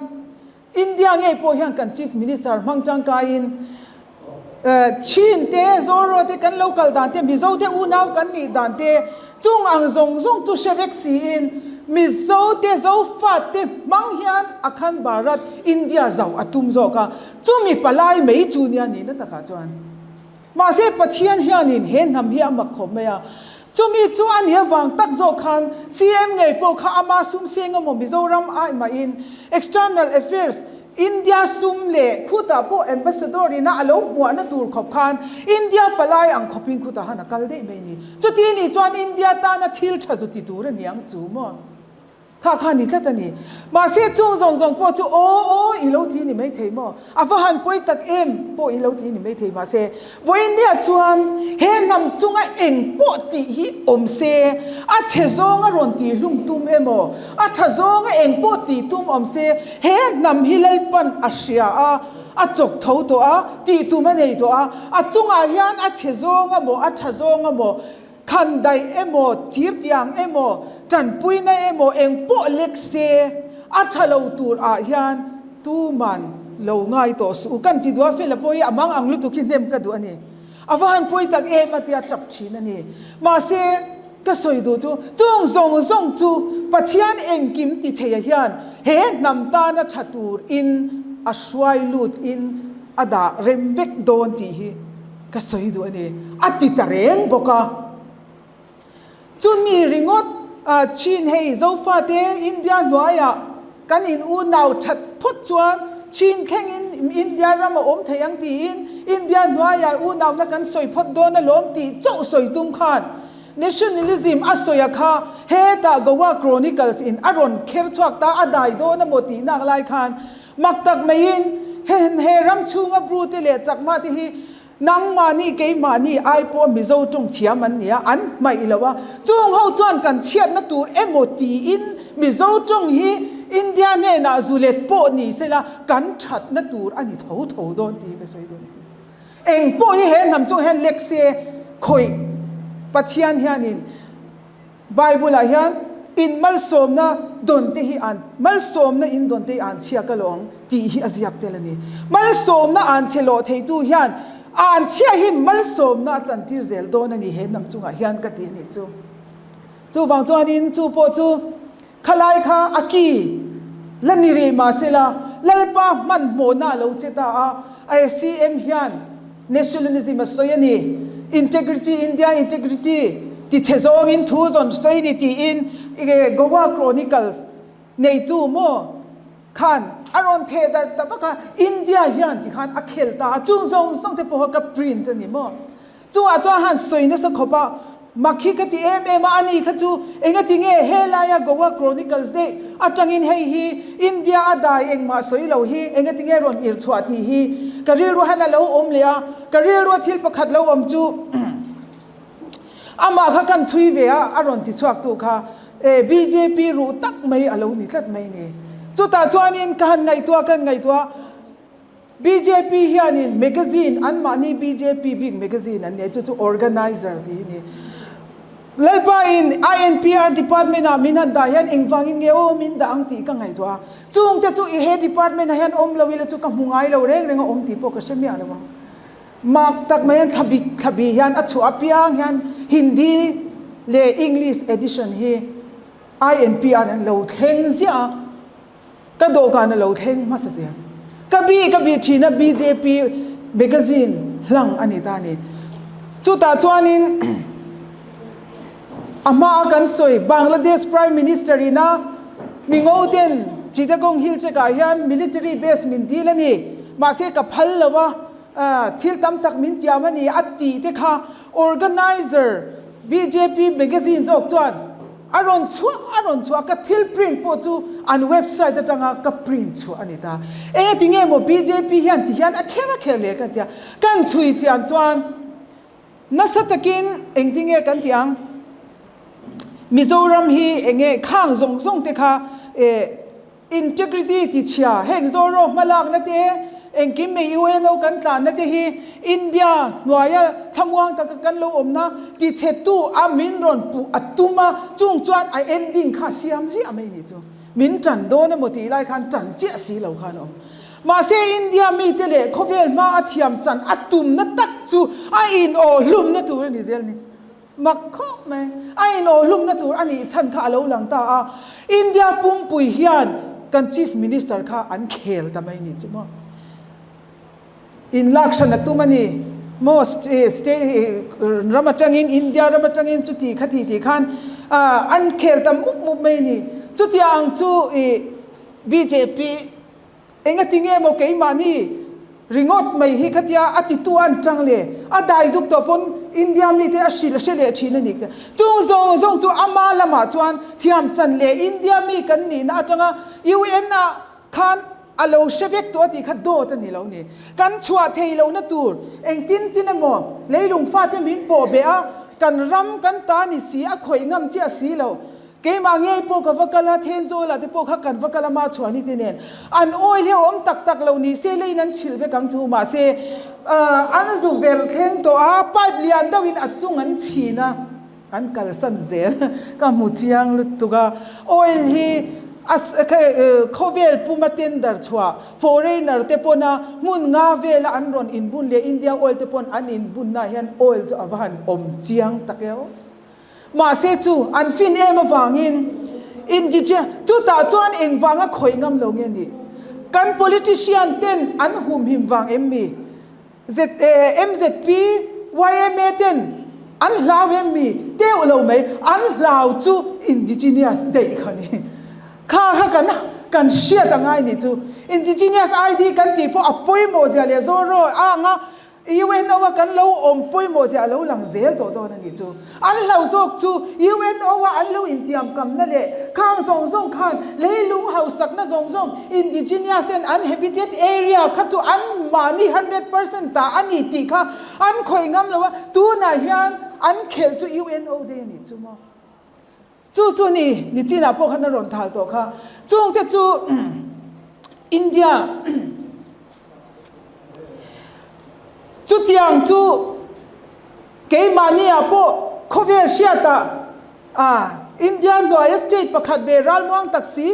India ngei pawh hian kan Chief Minister hmang tangkaiin Chin te, Zoro te kan lo kal dan te, Mizo te unau kan nih dan te chung ang zawng zawng chu hre vek siin Mizo te, Zofa te hmang hian Akhand Bharat India zauh a tum zawk a, chumi palai mai chu nia nihna takah chuan. Mahse Pathian hianin he hnam hi a mak khawp mai a, chumi chu a nih avang tak zawk khan CM ngei pawh kha ama sum seng emaw Mizoram ai mahin External Affairs India sum leh khutah pawh Ambassador ina a lo hmuahna tur khawp khan India palai ang khawpin khutah han a kal daih mai ni. Chuti nih chuan India tana thil tha zu ti tur a ni ang chu maw? Kha kha ni tlat a ni. Mahse chung zawng zawng pawh chu aw aw i lo ti ni maithei maw? A va han pawi tak em pawh i lo ti ni maithei mahse vawiinnia chuan he hnam chunga eng pawh tih hi awm se, a chhe zawnga rawn tih hlum tum emaw, a tha zawnga eng pawh tih tum awm se, he hnam hi Lalpan a hria a, a chawk tho tawh a, tih tum a nei tawh a, a chungah hian a chhe zawng emaw, a tha zawng emaw, Khan daih emaw, thirtiang emaw, tanpuina emaw eng pawh lek se, a tha lo tur ah hian tuman lo ngai tawh suh u. Kan ti duh a, Fela pawh hi a mang ang lutuk hi hnem ka duh a ni. A va han pawi tak em a tia tap thin a ni. Mahse, ka sawi duh chu chung zawng zawng chu Pathian engkim ti theia hian he hnam tana tha tur in a hruai lut in a dah rem vek dawn tih hi ka sawi duh a ni. A ti ta reng bawk a. Chumi ringawt chin hei Zofate India hnuaiah kan in unau that phawt chuan chin thlengin India ram a awm thei ang tiin India hnuaiah unauna kan sawi phawt dawn alawm tih chauh sawi tum khan nationalism a sawi a kha hetah Goa Chronicles in a rawn kher chhuak ta a dai dawn amaw tih nak lai khan mak tak maiin he ram chhunga Bru te leh Chakma te hi Nangmahni keimahni ai pawh Mizo tawng thiam an nia, an hmaih lo a, chung ho chuan kan chhiatna tur emaw tiin Mizo tawng hi India hnenah zulet pawh ni sela kan thatna tur a ni tho tho dawn tih ka sawi dawn a ni. Eng pawh hi he hnam chung hian lek se khawih Pathian hianin Bible ah hian in malsawmna dawn te hi an malsawmna in dawn te hi an chhia ka lo ang tih hi a ziak tel a ni. Malsawmna an chhe lawh theitu hian an chhia hi malsawmna a chantir zel dawn a ni he hnam chungah hian ka ti a nih chu. Chuvang chuanin chu pawh chu Khalai kha a ki la ni rih mahsela Lalpa hmanhmawhna a lo che ta a, a CM hian nationalism a sawi a ni, integrity, India integrity ti chhe zawngin thu zawn sawi ni tiin Goa Chronicles neitu maw khan a rawn theh darh ta vak a, India hian tikhan a khel ta a, chung zawng zawng te pawh kha ka print a ni maw. Chungah chuan han sawi nasa khawp a, mak hi ka ti em em a, ani kha chu engati nge helaia Goa Chronicles daih atangin hei hi India a dai engmah sawi lo hi engati nge rawn irh chhuah tih hi ka rilru han a lo awm leh a, ka rilrua thil pakhat lo awm chu amah kha kan chhui ve a, a rawn ti chhuak tu kha e bjp ruh tak mai a lo ni tlat mai ni. Chutah chuanin ka han ngaihtuah ka han ngaihtuah. Bjp hianin magazine, anmahni bjp bik magazine an nia, chu chu organiser tih hi ni. Lalpa in INPR department ah min han dah hian engvangin nge aw min dah ang tih ka ngaihtuah a. Chungte chu i he department ah hian awm lo ila chu ka hmu ngai lo reng reng a awm tih pawh ka hre miah lo ang. Mak tak mai hian thlabi thlabi hian a chhuah apiang hian Hindi leh English edition hi INPR an lo thleng ziah a. Ka dawhkan a lo thleng hmasa zel. Ka bi ka bi thin a bjp magazine hlang a ni ta a ni. Chutah chuanin a hmaa kan sawi Bangladesh Prime Minister ina mingo ten Chittagong Hill Tract ah hian military base min dil a ni. Mahse ka phal lo a, thil tam tak min tiam a ni a tih te kha organiser bjp magazine zawk chuan A rawn chhuah, a rawn chhuah, ka thil print pawh chu an website atanga ka print chhuah a ni ta. Enge ti nge maw bjp hian ti hian a kher a kher leh ka tia. Kan chhui chian chuan nasa takin engti nge kan tih ang? Mizoram hi enge khang zawng zawng te kha eh Integrity ti chhia, heng Zoro hmalakna te, engkim mai UNO kan tlanna te hi India hnuaia thlamuang taka kan lo awmna ti chhetu a min rawn puh a tum a, chung chuan a ending kha siam ziah mai ni chu. Min tan dawn emaw tih lai khan tan chiah si lo khan a awm. Mahse India mite leh khawvel hma a thiam chan a tumna tak chu a inawh hlumna tur a ni zel ni. Mak khawp mai. A inawhlumna tur a nih chhan kha a lo lang ta a. India pumpui hian kan Chief Minister kha an khel ta mai nih chu maw. Inlak hran a tum a ni maw state ram atangin India ram atangin chuti khati tih khan an khel ta mup mup mai a ni. Chutiang chu i bjp Engati nge maw keimahni ringawt mai hi khatia a titu an tang le, a dai duk tawh pawn India mite a hrilh hre leh thin a ni. Chung zawng zawng chu ama lamah chuan thiam chan leh India mi kan nihna atanga UN ah khan a lo hre vek tawh a tih kha dawt a ni lo ni. Kan chhuah thei lohna tur engtin tin emaw leilung fate min pawh beh a, kan ram kan ta ni si a khawih ngam chiah si lo. Keimah ngei pawh ka va kal a, Thenzawla te pawh kha kan va kal a, mah chhuah ni te nen an oil hi a awm tak tak lo ni se leiin an chhilh vek ang chu mahse an zu ver thleng tawh a, pipe lian deuhin a chung an chhin a, an kalsan zel ka hmu chiang lutuk a, oil hi A khawvel puma tender chhuah foreigner te pawna hmun nga vela an rawn inbun leh India oil te pawn an inbunna hian oil chu a va han awm chiang tak e aw. Mahse chu an fin em avangin indigene chutah chuan engvanga khawih ngam lo nge ni? Kan politician ten an humhim vang em mi? MZP, yma ten an hlau em mi? Teuh lo mai, an hlau chu indigenous daih kha ni. Kha kha kan kan hriat a ngai nih chu. Indigenous ID kan tih pawh a pawimawh zia leh Zoro a anga UNO a kan lo awm pawimawh zia a lo lang zel tawh dawn a nih chu. An hlau zawk chu UNO a an lo intiamkamna leh khang zawng zawng khan leilung hausakna zawng zawng indigenous ten an habitat area kha chu an mahni 100% ta a ni tih kha an khawih ngam lo a, tunah hian an khelh chu UNO day a nih chu maw. Chu chu ni, nichinah pawh khan a rawn thal tawh kha. Chungte chu India chutiang chu keimahniah pawh khawvel hriatah India hnuaia state pakhat ve ralmuang tak si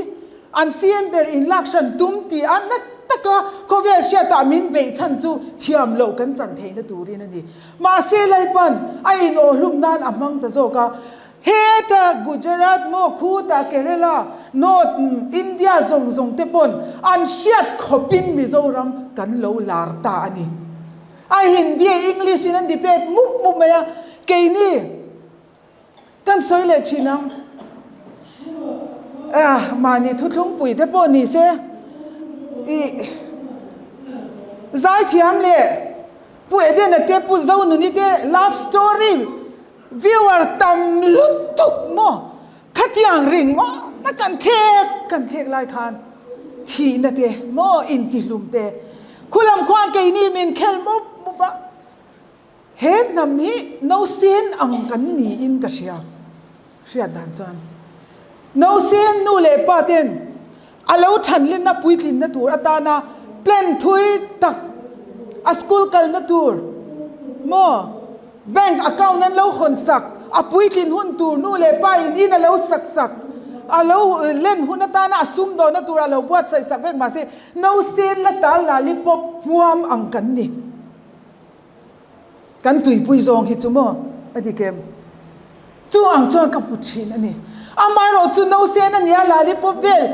an CM ber inlak hran tum tih a na taka khawvel hriatah min beih chhan chu thiam loh kan chan theihna turin a ni. Mahse Lalpan a inawhhlum nan a hmang ta zawk a. Heta Gujarat maw khuta Kerala, North India zawng zawng te pawn an hriat khawpin Mizoram kan lo lar ta a ni. A Hindi, English in an debate mup mup mai a, keini kan sawi leh thin ang. Ah, mahni thuthlungpui te pawh ni se i zaithiam leh Pu Edena te Pu Zonuni te love story Viewer tam lutuk maw? Khatiang ringawt na kan thlek kan thlek lai khan thihna te maw intihlum te khulam khuan keini min khel mup mup a, he hnam hi nausen ang kan niin ka hria. Hriat dan chuan nausen nu leh pa ten a lo thanlinna puitlinna tur atana plan thui tak a school kalna tur maw bank account an lo hawn sak a puitlin hun tur nu leh pa in in a lo sak sak a lo len hun atana a sumdawnna tur a lo buatsaih sak vek mahse nausen la tal lollipop hmuam ang kan ni. Kan tuipui zawng hi chu maw a dik em? Chu ang chuan ka hmu thin a ni. Amaherawh chu nausen a nia lollipop vel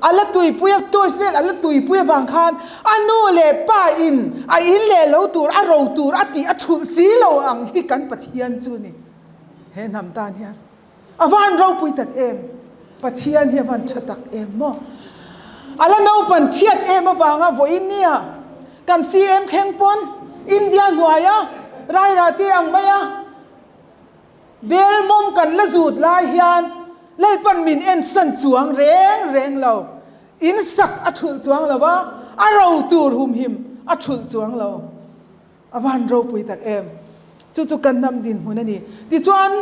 a la tuipui a, toys vel a la tuipui avang khan a nu leh pa in a in leh lo tur a ro tur a tih a thulh si lo ang hi kan Pathian chu ni he hnam tan hian. A van ropui tak em? Pathian hi a van tha tak em maw? A la naupan chhiat em avanga vawiin nia kan CM thleng pawn India hnuaia rairah te ang maia bel mawm kan la zut lai hian Lalpan min ensan chuang reng reng lo. In sak a thulh chuang lo a, a ro tur humhim a thulh chuang lo. A van ropui tak em. Chu chu kan hnam dinhmun a ni. Tichuan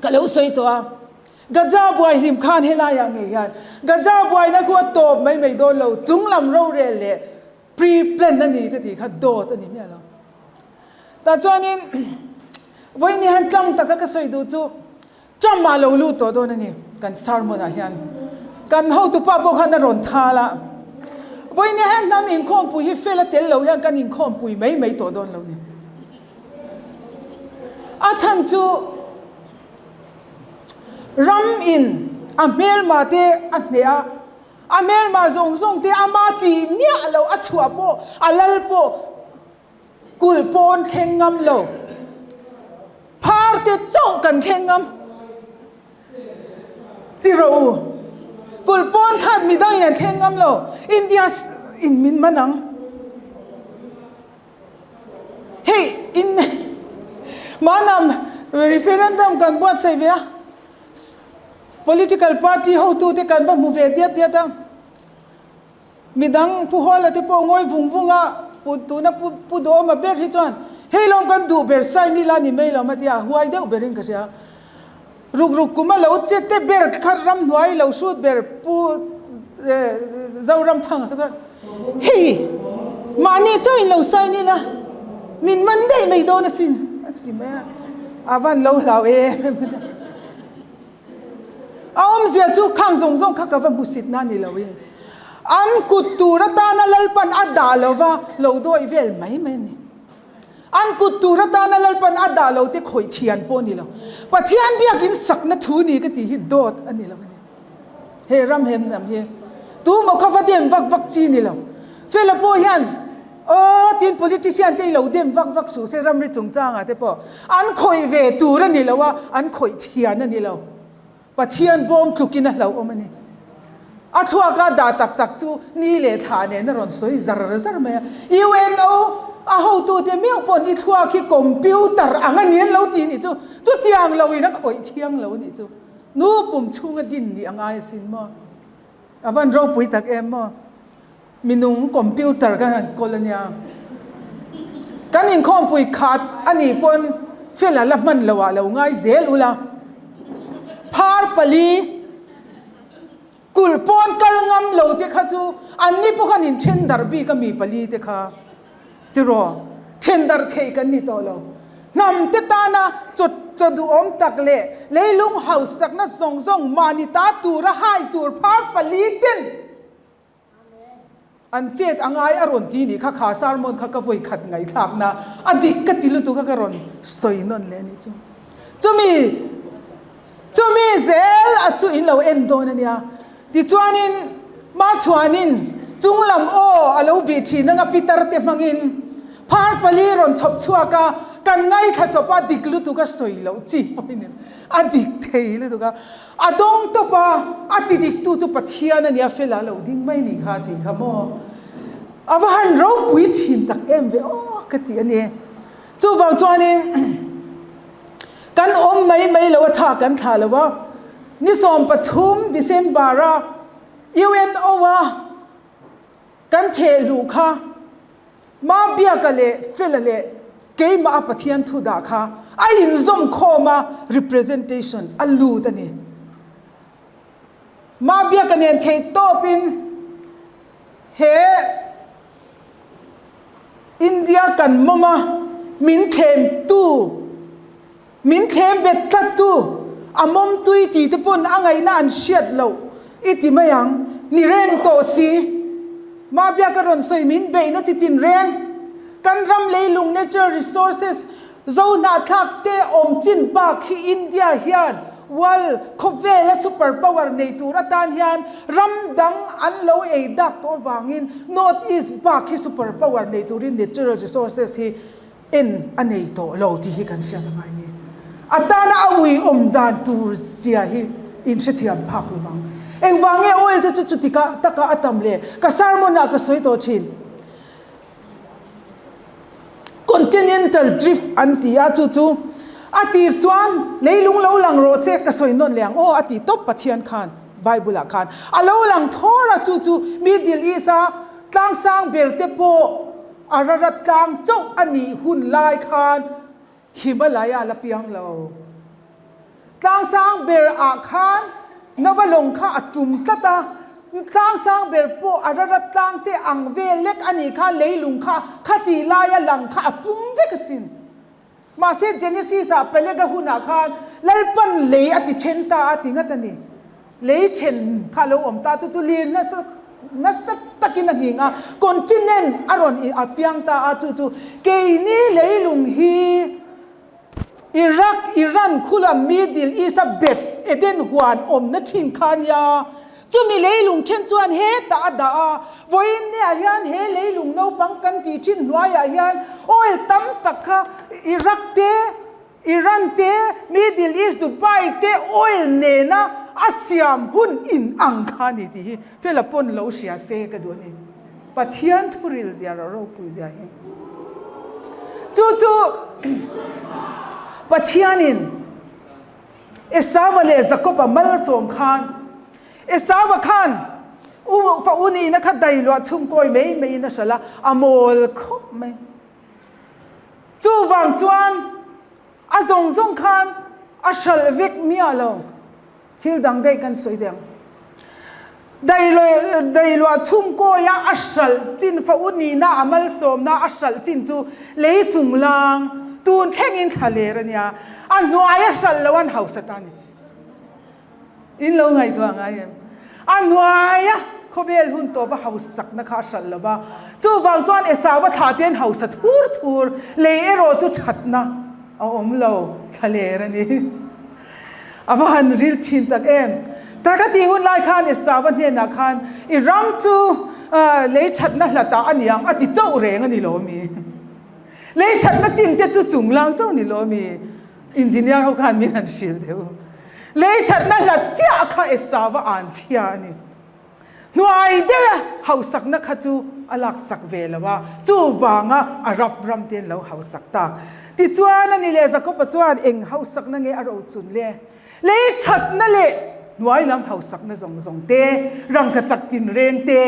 ka lo sawi tawh a, Gaza buai hlim khan helaiah ngei hian Gaza buaina khu a tawp mai mai dawn lo, chunglam rorel leh pre-plan a ni ka tih kha dawt a ni miah lo. Tah chuanin vawiin hian tlang taka ka sawi duh chu Trump ah lo lut tawh dawn a ni kan sermon ah hian. Kan hotupa pawh khan a rawn thal a. Vawiin hian hnam inkhawmpui hi fel a tel lo hian kan inkhawmpui mai mai tawh dawn lo ni. A chhan chu ram in a hmelma te a hneh a, a hmelma zawng zawng te ama tih miah lo a chhuah pawh a lal pawh Kulh pawn thleng ngam lo. Phar te chauh kan thleng ngam. Ti rawh u. Kulh pawn khat midang in an thleng ngam lo. India in min man ang. Hei in manam referendum kan buatsaih ve a. Political party hotute kan va hmu ve diat diat a. Midang Pu Huala te pawh ngawi vung vung a, Pu tuna Pu Pu Duhawma ber hi chuan hei lawm kan duh ber sign ila ni mai lo matia a huai deuh berin ka hria. Ruk ruk kum a lo che te ber kha ramhnuai lo hrut ber Pu Zoramthanga kha chuan hei mahni chauhin lo sign ila min man daih mai dawn asin a ti mai a, a van lo hlau em em a. A awmzia chu khang zawng zawng kha ka va hmusit na ni loin an kut tur atana Lalpan a dah lova lo dawih vel mai mai a ni. An kut tur atana Lalpan a dah lo te khawih thian pawh a ni lo. Pathian biakin sakna thu ni ka tih hi dawt a ni lo a ni. He ram hem lam hi tu maw kha va dem vak vak chi ni lo. Fela pawh hian aw tin politician te i lo dem vak vak suh se ramri chungchangah te pawh an khawih ve tur a ni lo a, an khawih thian a ni lo. Pathian bawm tlukin a hlauhawm a ni. A thluaka dah tak tak chu ni leh thla nen a rawn sawi zar zar mai a. UNO a hotute meuh pawh ni thluak hi computer ang a ni an lo ti nih chu. Chutiang loin a khawih thiang lo a nih chu. Nu pum chhunga din nih a ngai asin maw? A van ropui tak em maw? Minung computer kan han kawl a nia. Kan inkhawmpui khat a nih pawn fela la hman lo ah lo ngai zel ula. Phar pali kulh pawn kal ngam lo te kha chu an ni pawh khan inthen darh bik a mi pali te kha. Tiraw? Then darh thei kan ni tawh lo. Hnam te tana chaw chaw duhawm tak leh leilung hausakna zawng zawng mahni ta tura hai tur phar pali ten An chet a ngai a rawn ti nih kha, kha sermon kha ka vawi khat ngaihthlakna a dik ka ti lutuk a ka rawn sawi nawn leh a nih chu. Chumi chumi zel a chu in lo en dawn a nia. Tichuanin Machhuanin chunglam aw a lo bih thin anga pitar te hmangin phar pali rawn chhawp chhuak a, kan ngaithla chawp a dik lutuk a sawi loh chi pawhin a dik thei lutuk a. A dawng tawp a, a ti diktu chu Pathian a nia, fela lo ding mai ni kha tih kha maw? A va han ropui thin tak em ve aw ka ti a ni. Chuvang chuanin kan awm mai mai lo a tha kan thlah lo a, ni 13 December a UNO a kan thehluh kha Mabiaka leh Fela leh keimah a Pathian thu dah kha a inzawm khawm a, representation a lut a ni. Mabiaka nen theih tawpin he India kan mawm a, min thlemtu, min thlem bet tlattu, a mawm tui tih te pawn a ngaihna an hriat loh i ti mai ang. Ni reng tawh si. Mabiaka rawn sawi min beihna chi tin reng. Kan ram leilung natural resources zo hnahthlak te awm chin bak hi India hian world khawvela super power nei tur atan hian ram dang an lo ei dak tawh avangin North East bak hi super power nei turin natural resources hi en a nei tawh lo tih hi kan hriat a ngai ni. A tana a ui awm dan tur zia hi in hrethiam phak lo vang. Engvang nge oil te chu chuti ka taka a tam le? Ka sermon ah ka sawi tawh thin. Continental drift an ti a, chu chu a tir chuan leilung lo lang rawh se ka sawi nawn leh ang aw a ti tawp Pathian khan Bible ah khan a lo lang thawr a, chu chu Middle East a tlangsang ber te pawh A rarat tlang chauh a nih hun lai khan Himalaya la piang lo. Tlangsang ber ah khan Nova lawng kha a tum tlat a, tlangsang ber pawh a rarat tlang te ang vel lek a nih khan leilung kha khati laia lang kha a pum vek asin. Mahse Genesis ah Peleg-a hunah khan Lalpan lei a ti then ta a ti ngat a ni. Lei then kha a lo awm ta, chu chu lir nasa nasa takin a nghing a, continent a rawn a piang ta a, chu chu keini leilung hi Iraq, Iran khulam Middle East a bet Eden huan awmna thin kha a nia. Chumi leilung then chuan hetah a dah a, vawiin niah hian he leilung naupang kan tih thin hnuaiah hian oil tam tak kha Iraq te, Iran te, Middle East, Dubai te oil nena a siam hun in ang kha a ni tih hi Fela pawn lo hria se ka duh a ni. Pathian thuril zia ro ropui zia hi. Chu chu Pathianin Esauva leh Jakoba malsawm khan Esauva khan u fa u nihna kha dai luah chhungkawi mai maiin a hralh a, a mawl khawp mai. Chuvang chuan a zawng zawng khan a hralh vek miah lo. Thil dang daih kan sawi ve ang. Dai luah chhungkawia a hralh chin fa u nihna a malsawmna a hralh chin chu lei chunglang tun thlengin thla ler a nia. A hnuai a hralh lo an hausa ta a ni. In lo ngaihtuah ngai em? A hnuaia khawvel hun tawpa hausakna kha a hralh lo va, chuvang chuan Esau-a thlah te an hausa thur thur, lei erawh chu thatna a awm lo thlaler a ni. A va han ril thin tak em! Ta ka tih hun lai khan Esau-a hnenah khan i ram chu lei thatna hlatah a niang a ti chauh reng a ni lo mi? Lei thatna chin te chu chunglang chauh ni lo mi? Engineer ho khan min han hrilh deuh. Lei thatna hlat chiah kha Esau-a an chhia a ni. Hnuai deuha hausakna kha chu a laksak ve lo a, chuvanga Arab ram te an lo hausak tak. Tichuan a ni leh Jakob-a chuan eng hausakna nge a rochun le? Lei thatna leh hnuai lam hausakna zawng zawng te, rangkachak tinreng te.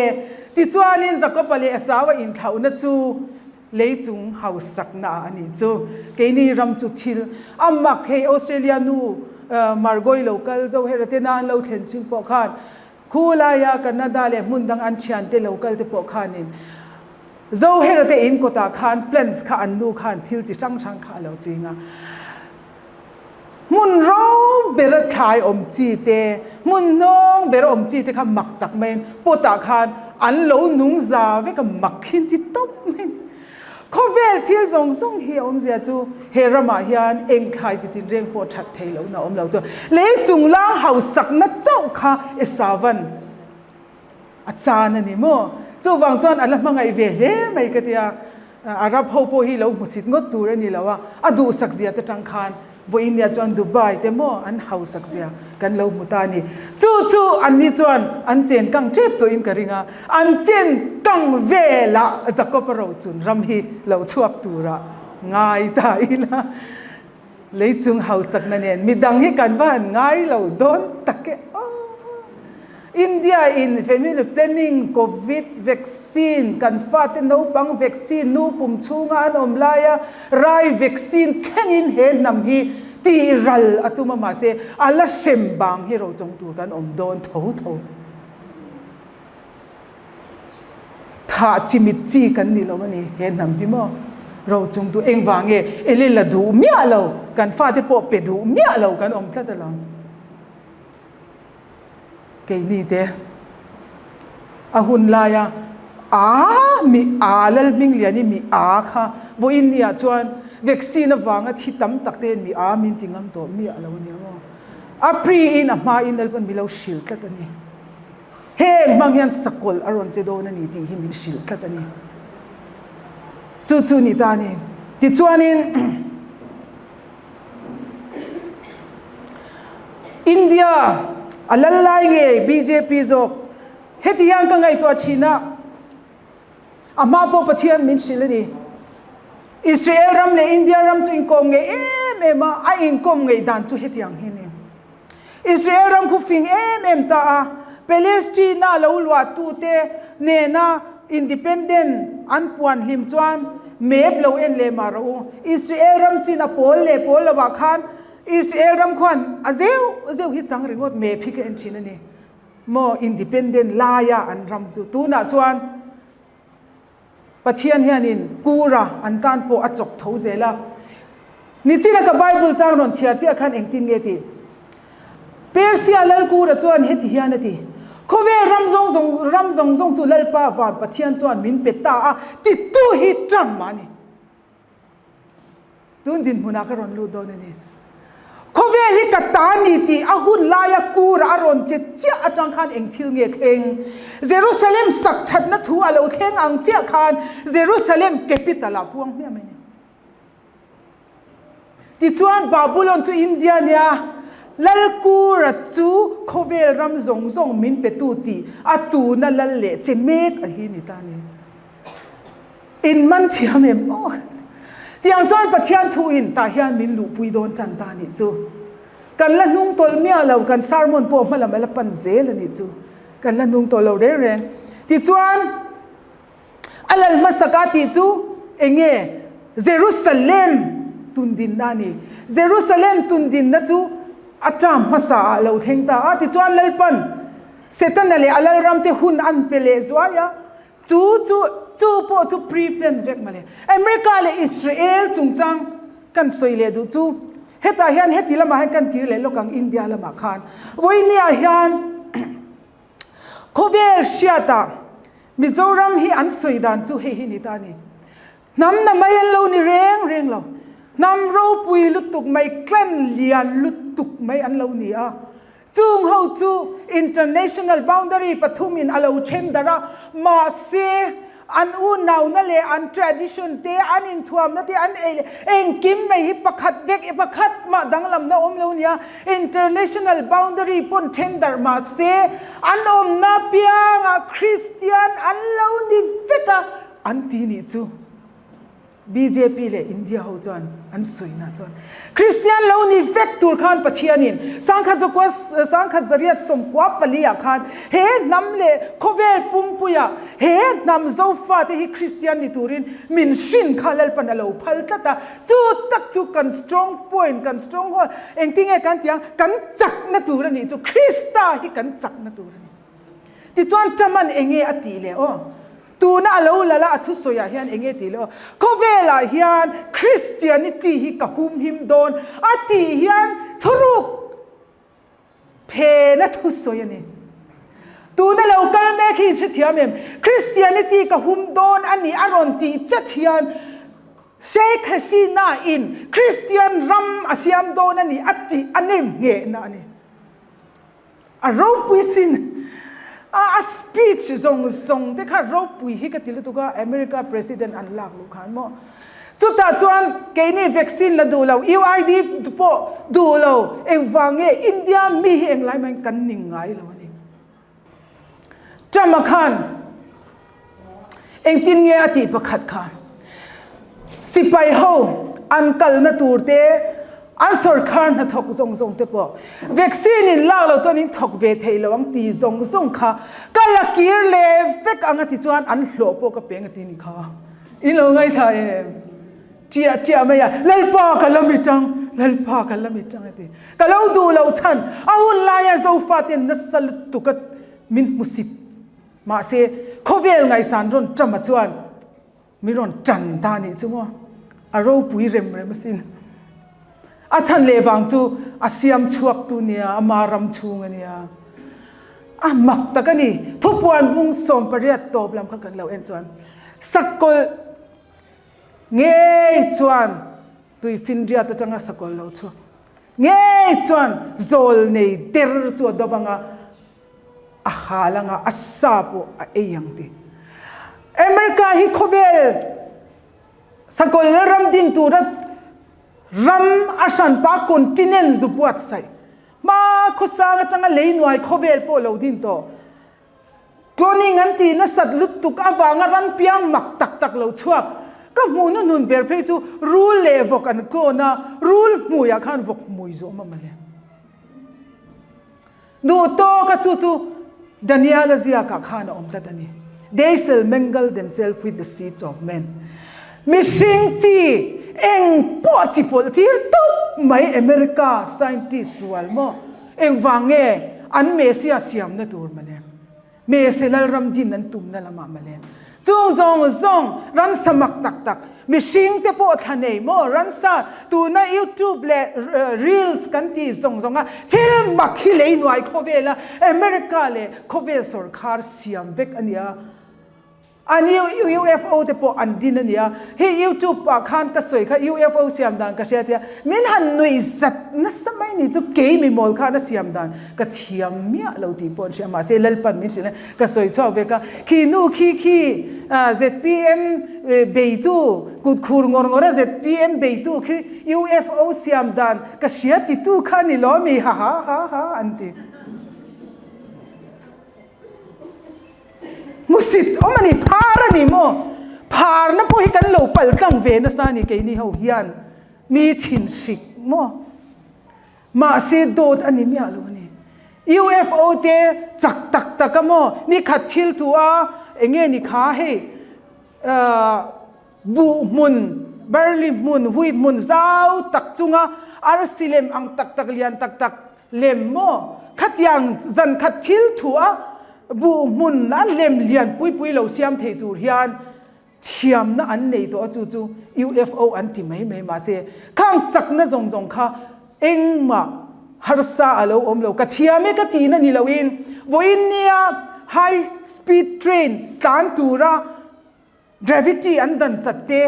Tichuanin Jakob-a leh Esau-a inthlauhna chu Leichung hausakna ah a nih chu. Keini ram chu thil a mak hei Australia nu Margoi lo kal zo hera te na an lo thlen thin pawh khan khu laia Canada leh hmun dang an thian te lo kal te pawh khanin zo hera te in kawtah khan plants kha an nu khan thil chi hrang hrang kha a lo ching a. Hmun ro bera thlai awm chi te, hmun hnawng bera awm chi te kha mak tak maiin pot ah khan an lo nung za vek a, mak hi an ti tawp mai a ni. Khawvel thil zawng zawng hi a awmzia chu he ramah hian eng thlai chi tinreng pawh that thei lohna a awm lo chu lei chunglang hausakna chauh kha Esavan a chan a ni maw? Chuvang chuan a la hmangaih ve hle mai ka tia, Arab ho pawh hi lo hmusit ngawt tur a ni lo a, a duhsak zia te tang khan vawiin nia chuan Dubai te maw an hausak zia kan lo hmu ta a ni. Chu chu anni chuan an chen kang tep tawhin ka ring a, an chen kang velah Jakob a rochun ram hi lo chhuak turah ngai ta ila. Leichung hausakna nen midang hi kan va han ngai lo dawn tak e aw. India in family planning, covid vaccine, kan fate naupang vaccine, nu pum chhunga an awm laia rai vaccine thlengin he hnam hi tih ral a tum a mahse a la hrem bang hi rochawng tur kan awm dawn tho tho. Thah chi mit chi kan ni lo a ni he hnam hi maw? Rochung tu engvang nge ele la duh miah lo, kan fate pawh pe duh miah lo kan awm tlat alawm. Keini te a hun laia a mi a Lalhmingliani mi a kha vawiin ni ah chuan vaccine avanga thi tam tak te mi a min ti ngam tawh miah lo a nia maw? A pre in a hma in Lalpan mi lo hrilh tlat a ni. Heng hmang hian sakawlh a rawn che dawn a ni tih hi min hrilh tlat a ni. Chu chu ni ta a ni. Tichuanin India a lal lai nge bjp zawk heti hian ka ngaihtuah thin a, a hma pawh Pathian min hrilh a ni. Israel ram leh India ram chu inkawm ngei em em a, a inkawm ngei dan chu hetiang hi a ni. Israel ram khu fing em em ta a, Palestina lo luahtute nena independent an puan hlim chuan map lo en leh mah rawh u. Israel ram chin a pawl leh pawl lovah khan Israel ram khuan a zeuh zeuh hi chang ringawt map hi ka en thin a ni maw independent laia an ram chu tunah chuan Pathian hianin Kura an tan pawh a chawk tho zel a. Nichina ka Bible chang rawn chhiar chiah khan engtin nge tih? Persia lal Kura chuan heti hian a ti, Khawvel ram zawng zawng ram zawng zawng chu Lalpa van Pathian chuan min pe ta a, titu hi Trump a ni. Tun dinhmunah ka rawn lut dawn a ni. Khawvel hi ka ta ni tih a hun laia kura a rawn che chiah atang khan eng thil nge thleng? Jerusalem sak thatna thu a lo thleng ang chiah khan Jerusalem capital ah puang hmiah mai a ni. Tichuan Babulon chu India nia Lal Kura chu khawvel ram zawng zawng min petu tih a tuna lal leh che mek a hi ni ta a ni. In man thiam em aw. Tiang chuan Pathian thu in tah hian min luhpui dawn tan ta nih chu. Kan la hnung tawlh miah lo, kan sermon pawh hma lam a la pan zel a nih chu. Kan la hnung tawlh lo reng reng. Tichuan a lal hmasak a tih chu eng nge? Jerusalem tundinna a ni. Jerusalem tundinna chu a term hmasa ah lo thleng ta a. Tichuan Lalpan Setana leh a lalramte hun an pe leh zuai a. Chu chu chu pawh chu pre-plan vek mawle. America leh Israel chungchang kan sawi leh duh chu. Hetah hian heti lamah hian kan kir leh lawk ang India lamah khan. Vawinia hian khawvel hriatah Mizoram hi an sawi dan chu hei hi ni ta a ni. Hnam na mai an lo ni reng reng lo. Hnam ropui lutuk mai, clan lian lutuk mai an lo ni a. Chung ho chu international boundary pathumin a lo then darh a, mahse an unauna leh an tradition te, an inthuamna te, an ei leh engkim mai hi pakhat vek i pakhat mah danglamna awm lo nia. International boundary pawn then darh mahse an awmna piangah Christian an lo ni vek a an ti nih chu. Bjp leh India ho chuan an sawina chuan Kristian lo ni vek tur khan Pathianin sangkhat zakua sangkhat zariat sawmkua paliah khan he hnam leh khawvel pumpuiah he hnam Zofate hi Kristian ni turin min hrin kha Lalpan a lo phal tlat a, chu tak chu kan strong point, kan stronghold engtinge kan tih ang kan chakna tur a nih chu Krista hi kan chakna tur a ni. Tichuan Truman enge a tih leh aw? Tuna a lo lal a, a thusawiah hian eng nge tih leh aw, khawvelah hian Christianity hi ka humhim dawn a tih hian thuruk phena thusawi a ni. Tuna lo kal mek hi inhrethiam em? Christianity ka hum dawn a ni a rawn tih chat hian Sheikh Hasina in Christian ram a siam dawn a ni a tih a nem nghehna a ni. A ropui sin a a speech zawng zawng te kha ropui hi ka ti lutuk a America president an lak luh khan maw chutah chuan keini vaccine la duh lo UID pawh duh lo engvang nge India mi hi englai mahin kan ning ngai lo a ni. Trump-a khan engtin nge a tih pakhat kha sipai ho an kalna tur te an sawrkhar hnathawk zawng zawng te pawh vaccine in lak lo chuan in thawk ve thei lo ang ti zawng zawng kha ka la kir leh vek ang a ti chuan an hlawh pawh ka peng a ti ni kha in lo ngaithla em. Ṭiah ṭiah mai a, Lalpa ka la mi ṭang, Lalpa ka la mi ṭang a ti. Ka lo duh loh chhan, a hun laia Zofate'n nasa lutuk a min hmusit. Mahse, khawvel ngaihsan rawn ṭama chuan min rawn ṭan ta nih chu maw? A ropui rem rem asin. A chhan leh vang chu a siam chhuak tu nia, ama ram chhung a nia. A mak tak a ni. Thupuan bung 18 tawp lam kha kan lo en chuan sakawlh Ngei chuan tuifinriat atanga sakawlh lo chhuak ngei chuan zawl nei der chu a dawp anga a hal anga a sa pawh a ei ang ti. America hi khawvel sakawlh la ram din tura ram a hranpa continent zu buatsaih hma khawsang atanga lei nuai khawvel pawh lo din tawh. Cloning an tih nasat lutuk avanga ram piang mak tak tak lo chhuak. Ka hmuh hnuhnun ber phei chu rul leh vawk an clone a, rul hmuiah khan vawk hmui zawm a mawle. Duh tawka chu chu Daniel-a ziakah khan a awm tlat a ni. They shall mingle themselves with the seeds of men. Mihring chi eng pawh chi pawlh tir tawp mai America scientist rual maw? Engvang nge an Messia siamna tur mawle? Mese Lalram din an tumna lamah mawle? Chung zawng zawng ransa mak tak tak, mihring te pawh thla nei maw? Ransa tuna YouTube leh Reels kan tih zawng zawnga thil mak hi lei nuai khawvela America leh khawvel sawrkhar siam vek a nia. An UFO te pawh an din a nia. Hei YouTube ah khan ka sawi kha UFO siam dan ka hria tia min han nuih zat nasa mai ni chu kei mi mawl khan a siam dan ka thiam miah lo tih pawh an hria mahse Lalpan min hrilh a ka sawi chhuak vek a khi nu khi khi ZPM beitu kut khur ngawr ngawr a ZPM beitu khi UFO siam dan ka hria titu kha ni lo mi ha ha ha ha an ti. Hmusit awm a ni, phar a ni maw? Pharna pawh hi kan lo pal tlang ve nasa a ni keini ho hian mi thin hrik maw? Mahse dawt a ni miah lo a ni. UFO te chak tak tak a maw? Ni khat thil thu a eng nge ni kha hei buh hmun, barley hmun, wheat hmun zau tak chunga arsi lem ang tak tak lian tak tak Lem maw? Khatiang zan khat thil thu a buh hmun a lem lian pui pui lo siam thei tur hian thiamna an nei tawh a, chu chu UFO an ti mai mai mahse khang chakna zawng zawng kha. Engmah harsa a lo awm lo. Ka thiam e ka tihna ni loin vawiin nia high speed train tlan tura gravity an dan chat te,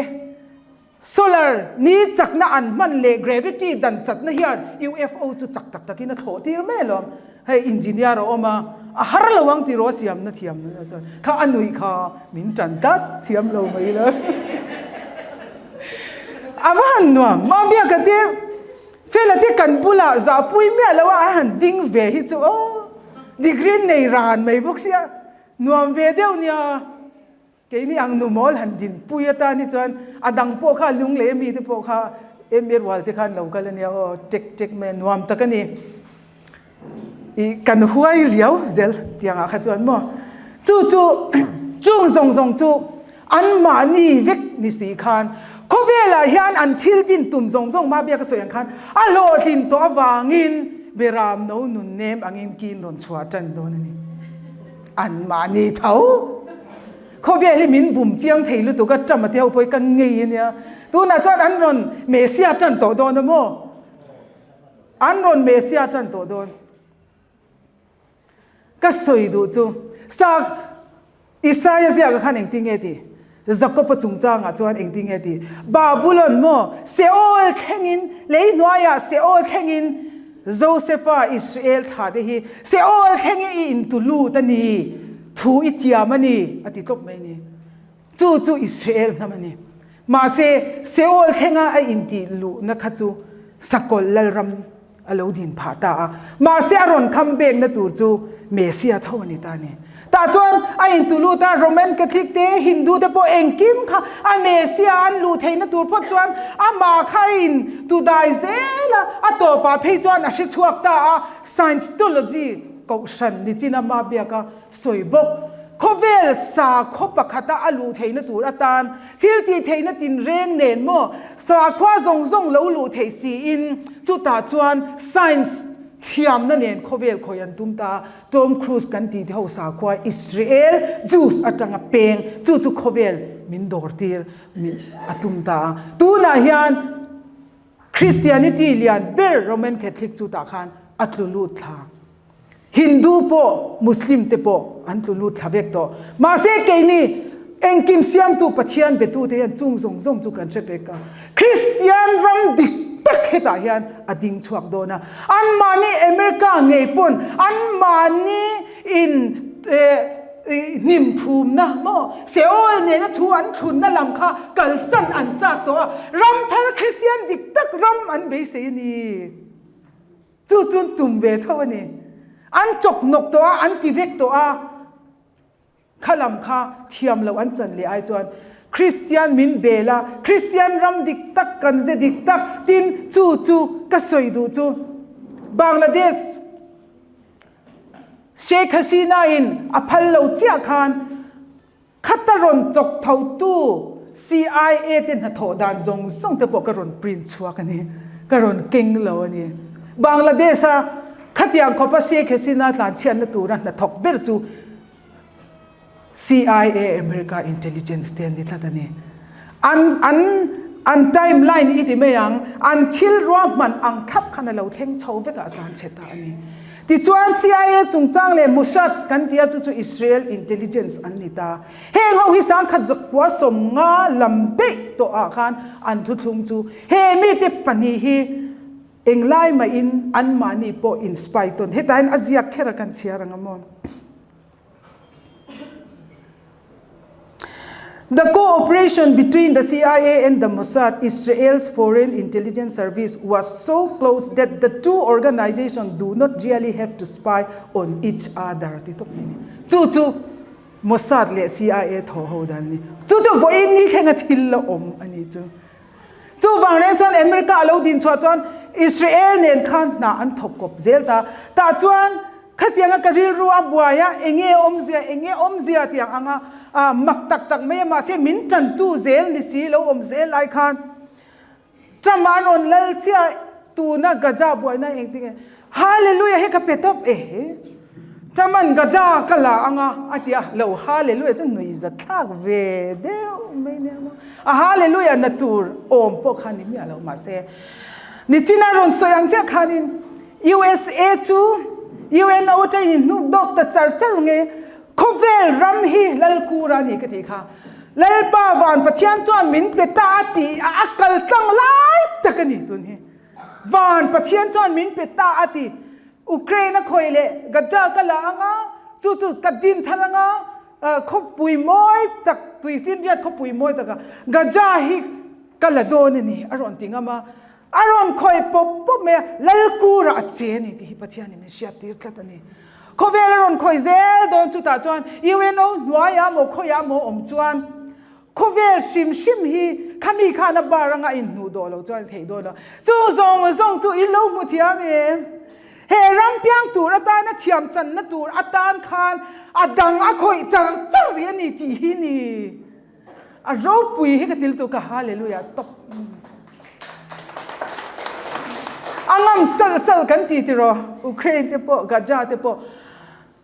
solar ni chakna an hman leh gravity dan chatna hian UFO chu chak tak takin a thlawh tir mai alawm. Hei engineer a awm a, a har lo ang tiraw a siamna thiam chuan kha a nuih kha min tan tlat thiam lo mai ila. A va han nuam, Mawmbiaka te Fela te kan bulah zahpui miah lo a a han ding ve hi chu aw degree nei ran mai bawk sia nuam ve deuh nia. Keini ang nu mawl han dinpui atan hi chuan a dang pawh kha lunglei ami te pawh kha MA rual te khan lo kal ania aw tek tek mai a nuam tak a ni. Ih kan huai riau zel tiang ah kha chuan maw chu chu chung zawng zawng chu anmahni vek ni si khan khawvelah hian an thil din tum zawng zawng mah biak a sawi ang khan a hlawhtlin tawh avangin Beram no nun nem angin kin rawn chhuah tan dawn a ni. Anmahni tho. Khawvel hi min bum chiang thei lutuk a, Trump a ti ho pawh hi ka ngei a nia. Tunah chuan an rawn Messia tan tawh dawn a maw? An rawn Messia tan tawh dawn. Ka sawi duh chu, sa Isaia ziakah khan engtin nge ti? Jakob-a chungchangah chuan engtin nge ti? Babulon maw? Seol thlengin, lei hnuaiah Seol thlengin Josefa Israel thla te hi Seol thlengin i intu lut a ni, thu i tiam a ni, a ti tawp mai a ni. Chu chu Israel hnam a ni. Mahse, Seol thlenga a intih luhna kha chu Sakawlh Lalram a lo din phah ta a. Mahse, a rawn kham bekna tur chu Messia tho a ni ta a ni. Tah chuan a intu lut a, Roman Catholic te, Hindu te pawh engkim kha a Messia an luh theihna tur phawt chuan amah kha a intu dai zel a, a tawpah phei chuan a hre chhuak ta a, Scientology kohhran nichin ama biaka sawi bawk. Khawvel sakhaw pakhata a luh theihna tur atan thil tih theihna tinreng nen maw sakhua zawng zawng lo luh theih siin chutah chuan science thiamna nen khawvel khawi an tum ta a, Tom Cruise kan tih te ho sakhua Israel Jews atanga peng chu chu khawvel min dawr tir min a tum ta a, tunah hian Christianity lian ber Roman Catholic chutah khan a tlu lut thla. Hindu pawh Muslim te pawh an tlu lut thla vek tawh. Mahse keini engkim siamtu Pathian betu te hian chung zawng zawng chu kan hre vek a. Kristian ram dik tak hetah hian a ding chhuak dawn a. Anmahni America ngei pawn anmahni in hnim thumna maw Seol nena thu an thlunna lam kha kalsan an chak tawh a. Ram thar Kristian dik tak ram an beisei a ni. Chu chu tum ve tho a ni. An chawk nawk tawh a, an ti vek tawh a, kha lam kha thiam loh an chan leh ai chuan Kristian min bel a, Kristian ram dik tak kan ze dik tak tin chu chu ka sawi duh chu Bangladesh Sheikh Hasina in a phal lo chiah khan Khata rawn chawk thotu CIA te hnathawh dan zawng zawng te pawh ka rawn print chhuak a ni, ka rawn keng lo a ni. Bangladesh-a khatiang khawpa Sheikh Hasina tlanchhiatna tura hnathawk ber chu CIA, America intelligence te an ni tlat a ni. An an an time line i ti mai ang, an thil ruahman ang thlap khan a lo thleng chho vek ah a tlanchhe ta a ni. Tichuan CIA chungchang leh Mossad kan tia chu chu Israel intelligence an ni ta. Heng ho hi sangkhat zakua 50 lam daih tawh ah khan an thuthlung chu he mite pahnih hi englai mahin anmahni pawh in spy tawn. Hetah hian a ziak kher a kan chhiar ang a maw? The cooperation between the CIA and the Mossad, Israel's foreign intelligence service, was so close that the two organizations do not really have to spy on each other. Ti tawp mai ni. Chu chu Mossad leh CIA thaw ho dan ni. Chu chu vawiin ni thlenga thil la awm a ni chu. Chuvang reng chuan America a lo din chhuah chuan Israel nen khan hna an thawk kawp zel ta. Tah chuan khatianga ka rilru a buai a, enge awmzia, enge awmzia tiang anga ah mak tak tak mai a, mahse min tantu zel ni si lo awm zel lai khan Trump an rawn lal chiah tuna Gaza buaina engtin nge Hallelujah hi ka pe tawp e. Chaman Gaza ka la anga a ti a, lo Hallelujah chu nui za thlak ve deuh mai nia maw. A Hallelujah na tur awm pawh kha ni miah lo mahse. Nichina rawn sawi ang chiah khanin USA chu UNO ṭain in hnuk dawk ta char char nge khawvel ram hi Lalkura a ni ka tih kha. Lalpa van Pathian chuan min pe ta a tih a a kal tlang lai tak a ni tun hi. Van Pathian chuan min pe ta a ti. Ukraine a khawih leh Gaza ka la anga chu chu ka din thar anga khawpui mawi tak tuifinriat khawpui mawi taka Gaza hi ka la dawn a ni a rawn ti ngam a, a rawn khawih pawp pawp mai a, Lalkura a che a ni tih hi Pathianin min hriat tir tlat a ni. Khawvel a rawn khawih zel dawn chutah chuan UNO hnuaiah maw khawiah maw awm chuan khawvel hrim hrim hi khami khan a bar anga inhnuh dawh lo chuan theih dawn lo. Chu zawng zawng chu in lo hmu thiam em? He ram piang tur atana thiam channa tur atan khan a dang a khawih char char rih a ni tih hi ni. A ropui hi ka til tu ka hallelujah top. A ngam sal sal kan ti tiraw Ukraine te pawh Gaza te pawh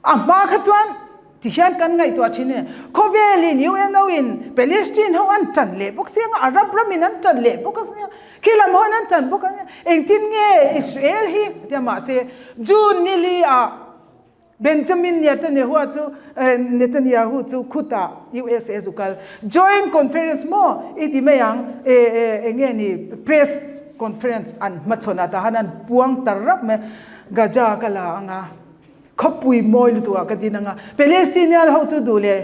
a hma kha chuan ti hian kan ngaihtuah thin e khawvelin UNO in Palestine ho an tan leh bawk sia nga Arab ramin an tan leh bawk sia khi lam ho in an tan bawk ania engtin nge Israel hi tia mahse June ni li ah Benjamin Netanyahu chu Netanyahu chu khutah USA zu kal joint conference maw i ti mai ang eng nge ni press conference an hmachhawn ah tah khan an puang ta rap mai Gaza ka la anga khawpui mawi lutuk ah ka din anga Palestinian ho chu duh leh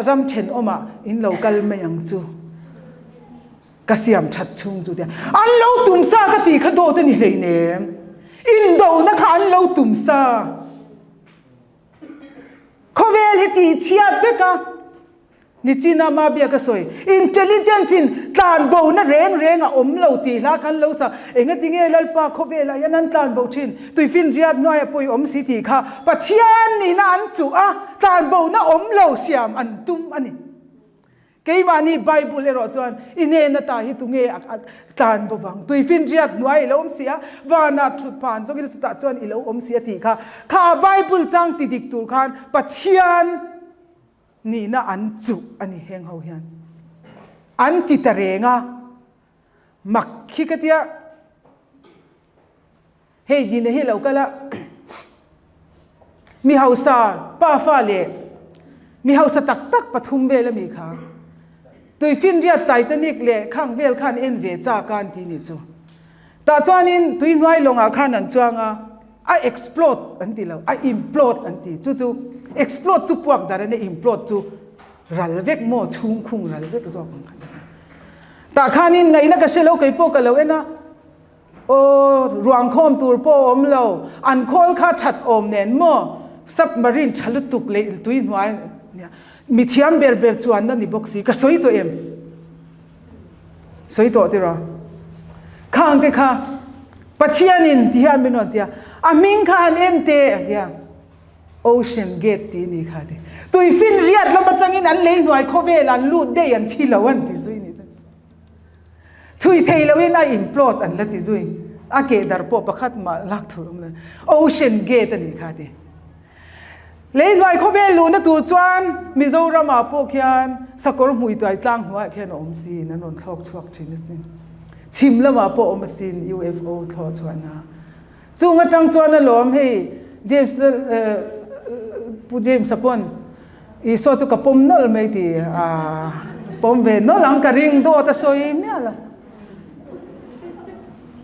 ram thenawm ah in lo kal mai ang chu. Ka siam that chhung chu tia an lo tum sa ka tih kha dawt a ni hleinem. Indona kha an lo tum sa. Khawvel hi tih chhiat vek a. Nichina ma bia ka sawi intelligence in tlan bo na reng reng a awm lo tih hla khan lo sa. Engati nge Lalpa khawvelah hian an tlan bo thin? Tuifinriat hnuaia pawi awm si tih kha Pathian nihna an chuh a, tlan bo na awm lo siam an tum a ni. Keimahni Bible erawh chuan i hnen ata hi tunge a tlan bo vang? Tuifinriat hnuai i lo awm si a, vanah thut phan zawkin chutah chuan i lo awm si a tih kha. Kha Bible chang ti dik tur khan Pathian nihna an chuh a ni heng ho hian. An ti ta reng a, mak hi ka tia. Hei Dina hi lo kal a, mi hausa pa fa leh mi hausa tak tak pathum vel a mi kha. Tuifinriat Titanic leh khang vel khan en ve chak a an ti nih chu. Tah chuanin tui hnuai lawngah khan an chuang a, a explode an ti lo, a implode an ti. Chu chu explode chu puak dar a nia, implode chu ral vek maw chhung khung ral vek zawk ang kha. Tah khanin ngaihna ka hre lo kei pawh ka lo en a. Aw, ruang khawm tur pawh a awm lo. An khawl kha that awm nen maw? Submarine tha lutuk leh tui hnuai nia. Mi thiam ber ber chuanna ni bawk si. Ka sawi tawh em? Sawi tawh tiraw? Khang te kha Pathianin ti hian min rawn ti a, a hming kha han en teh a ti a. Ocean Gate tih ni kha ti. Tuifinriat lam atangin an lei hnuai khawvel an lut daih an thi lo an ti zui ni chu. Chhui thei loin a implode an la ti zui. A keh dar pawh pakhat mah lak thur awm lo. Ocean Gate a nih kha ti. Lei hnuai khawvel luhna tur chuan Mizoramah pawh khian sakawr hmui tuai tlang hnuaiah khian a awm sin, an rawn thlawk chhuak thin asin. Chhim lamah pawh a awm asin UFO thlawh chhuahna. Chung atang chuan alawm hei James Pu James-a pawn Isua chu ka pawm nawlh mai ti a pawm ve nawlh ang ka ring dawt a sawi mial a.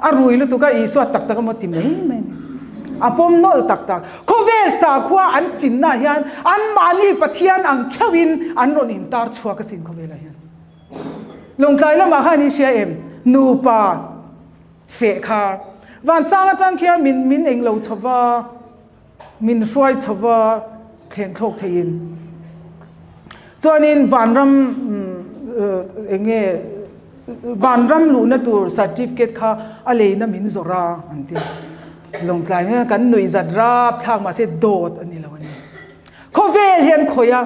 A rui lutuk a Isua tak tak emaw ti mai mai ni. A pawm nawlh tak tak. Khawvel sakhua an chinna hian anmahni Pathian ang theuhin an rawn intar chhuak asin khawvelah hian. Lawngtlai lamah khan in hria em? Nupa feh kha vansang atang khian min min englo chho va, min hruai chho va thleng thlawk theihin. Chuanin vanram eng nge vanram luhna tur certificate kha a leina min zawrh a an ti. Lawngtlai hian kan nuih zat rap thlak mahse dawt a ni lo a ni. Khawvel hian khawih a,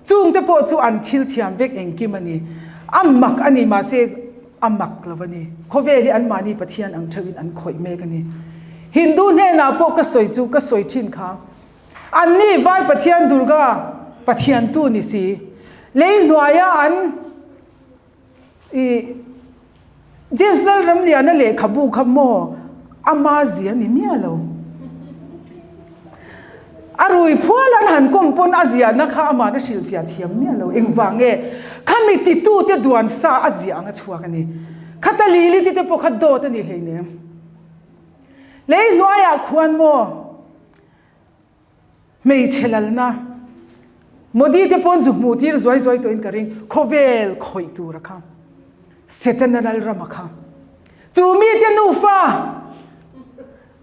chungte pawh chu an thil thiam vek engkim a ni. A mak a ni mahse A mak lo a ni. Khawvel hi anmahni Pathian ang theuhin an khawih mek a ni. Hindu hnenah pawh ka sawi chu ka sawi thin kha. Anni Vai Pathian Durga Pathiantu ni si. Lei hnuaia an i. James Lalramliana lehkhabu kha maw ama zia ni miah lo. A rui phual an han kawm pawn a ziahna kha ama'n a hrilhfiah thiam miah lo. Engvang nge? Khami titute duan sa a ziah ang a chhuak a ni. Khata Lili tite pawh kha dawt a ni hleinem. Lei hnuaiah khuan maw hmeichhe lalna Modi te pawn zu hmuh tir zuai zuai tawhin ka ring, khawvel khawih tur a kha, Setana lalram a kha. Chu mite nufa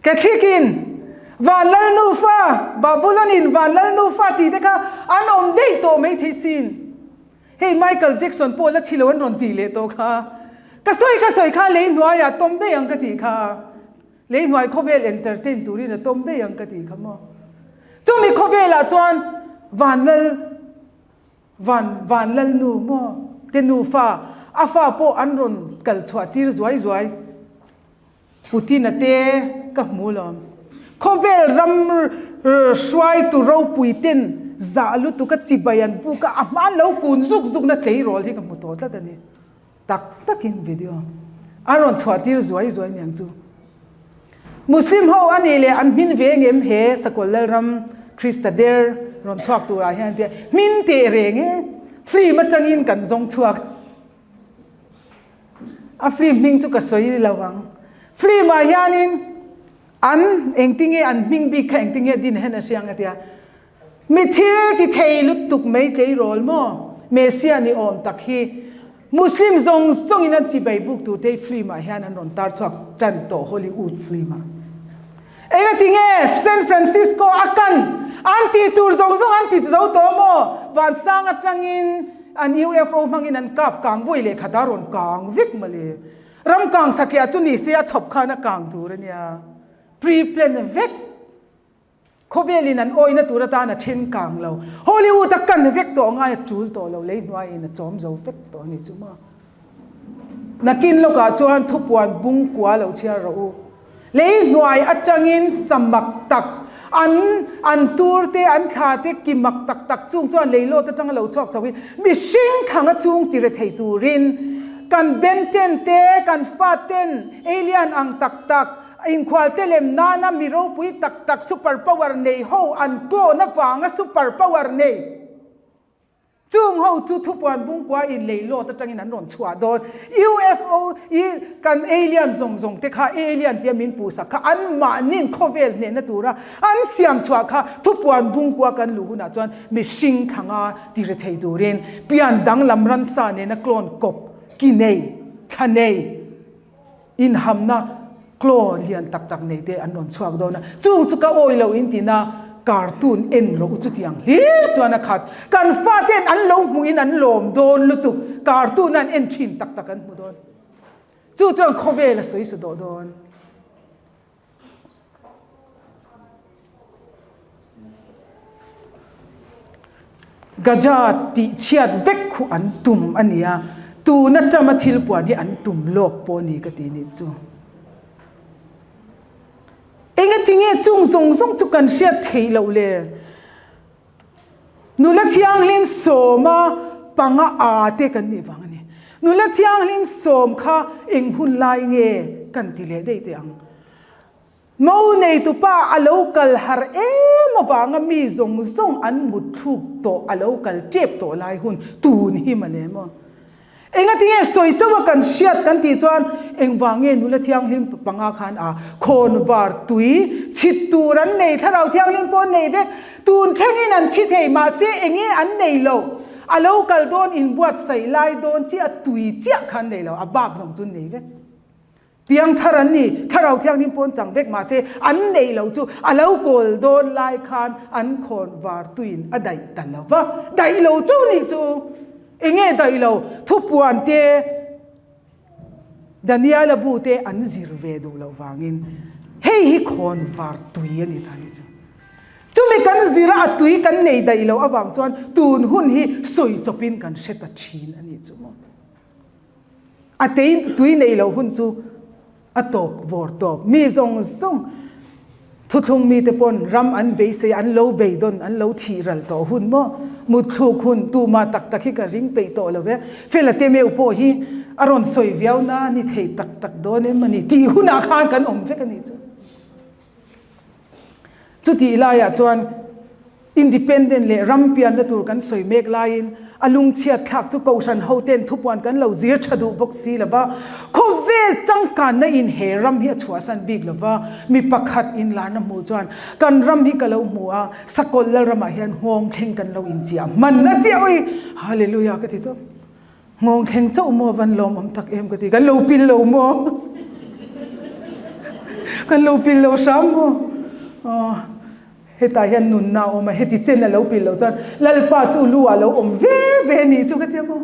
Catholic in Van Lal nufa, Babulon in Van Lal nufa tih te kha an awm daih tawh maithei sin. Hei Michael Jackson pawh la thi lo an rawn tih leh tawh kha. Ka sawi ka sawi kha lei hnuaiah tawm daih ang ka tih kha. Lei hnuai khawvel entertain turin a tawm daih ang ka tih kha maw. Chumi khawvelah chuan Vanlal Van Vanlalnu maw te nufa a fa pawh an rawn kal chhuah tir zuai zuai. Putin-a te ka hmu lawm. Khawvel ram hruaitu ropui ten zah lutuk a chibai an buk a, a hma lo kun zuk zukna tleirawl hi ka hmu tawh tlat a ni. Tak takin video a rawn chhuah tir zuai zuai niang chu. Muslim ho a nih leh an hmin ve ngem he Sakawlh Lalram Krista der rawn chhuak turah hian tia hmin teh reng e, film atangin kan zawng chhuak. A film hming chu ka sawi lo ang. Film ah hianin an engtinge an hming bik kha engtinge din hen a hriang a tia. Mi thil ti thei lutuk mai tleirawl maw? Messiah ni awm tak hi Muslim zawng zawngin an chibai buk tur te hi film ah hian an rawn tar chhuak tan tawh Hollywood film ah. Engati nge San Francisco a kan an tih tur zawng zawng an ti zo tawh maw? Vansang atangin an UFO hmangin an kap kang vawi leh khat a rawn kang vek mawle. Ram kang satliah chu ni se a chhawp khan a kang tur a nia. Pre-plan vek. Khawvelin an awihna tur atan a then kang lo. Hollywood a kan vek tawh ngai a tul tawh lo, lei hnuaiin a chawm zo vek tawh a ni chu maw. Nakin lawkah chuan thupuan bung kua lo chhiar rawh u. Lei hnuai atangin samak tak, an an tur te, an thla te ki mak tak tak chung chuan leilawt atanga lo chhuak chho in mihring thanga chung ti rethei turin kan Ben Ten te, kan fa ten alien ang tak tak, Inkhualte lem nana mi ropui tak tak super power nei ho an clone avanga super power nei chung ho chu thupuan bungkua in leilawt atangin an rawn chhuah dawn. UFO i kan alien zawng zawng te kha alien tia min puhsak kha an mahnin khawvel hnehna tura an siam chhuah kha thupuan bungkua kan luh hunah chuan mihring thanga ti rethei turin pian danglam ransa nena clone kawp ki nei thla nei Inhamna claw lian tak tak nei te an rawn chhuak dawn a, chung chu ka awi lo in tina cartoon en rawh u chutiang hlir chuan a khat. Kan fate'n an lo hmuhin an lawm dawn lutuk, cartoon an en thin tak tak an hmu dawn. Chu chuan khawvel a sawi sa dawh dawn. Gaza tih chhiat vek khu an tum a nia, tuna tama thil puan hi an tum lawk pawh ni ka ti nih chu. Engatinge chung zawng zawng chu kan hriat theih loh le? Nula thianghlim sawma panga a te kan nih vang a ni. Nula thianghlim sawm kha eng hun lai nge kan ti leh daih teh ang. Mo neitupa a lo kal har em avanga mi zawng zawng an mutthluk tawh a lo kal tep tawh lai hun tun hi mawle maw. Engatinge sawi chauh a kan hriat kan tih chuan engvang nge nula thianghlim panga khan a khawnvar tui chhit tur an nei thlarau thianghlim pawh an nei vek tun thlengin an chhi thei mahse enge an nei lo a lo kal dawn inbuatsaih lai dawn chiah tui chiah kha an nei lo a bak zawng chu an nei vek. Piangthar an ni, Thlarau Thianghlim pawn chang vek mahse an neih loh chu a lo kawl dawn lai khan an khawn var tuiin a daih ta lo va, daih lo chu nih chu enge daih lo, thupuan te Daniela bu te an zir ve duh loh vangin hei hi khawn var tui a ni ta nih chu. Chumi kan zir a, a tui kan nei daih loh avang chuan tun hun hi sawi chawpin kan hre ta thin a nih chu maw. A tei tui nei loh hun chu a tawp vawr tawp. Mi zawng zawng. Thuthlung mite pawn ram an beisei an lo beidawn an lo thih ral tawh hun maw? Mutthluk hun tumah tak tak hi ka ring peih tawh lo e. Fela te meuh pawh hi a rawn sawi viau na ni thei tak tak dawn em a ni tih hunah khan kan awm vek a nih chu. Chutih laiah chuan Independent leh ram pianna tur kan sawi mek laiin a lungchhiat thlak chu Kohhran hoten thupuan kan lo zir tha duh bawk si lo va, khawvel changkanna in he ram hi a chhuahsan bik lo va, mi pakhat inlarna hmuh chuan kan ram hi ka lo hmu a, Sakawlh Lalramah hian nghawng thleng kan lo inchiah hman a chiah ui! Hallelujah ka ti tawp. Nghawng thleng chauh maw van lawmawm tak em ka ti, kan lo pil lo maw? Kan lo pil lo hram maw? Aw. Hetah hian nunna a awm a, heti chen a lo pil loh chuan Lalpa chu lu ah lo awm ve ve a nih chu ka ti a maw?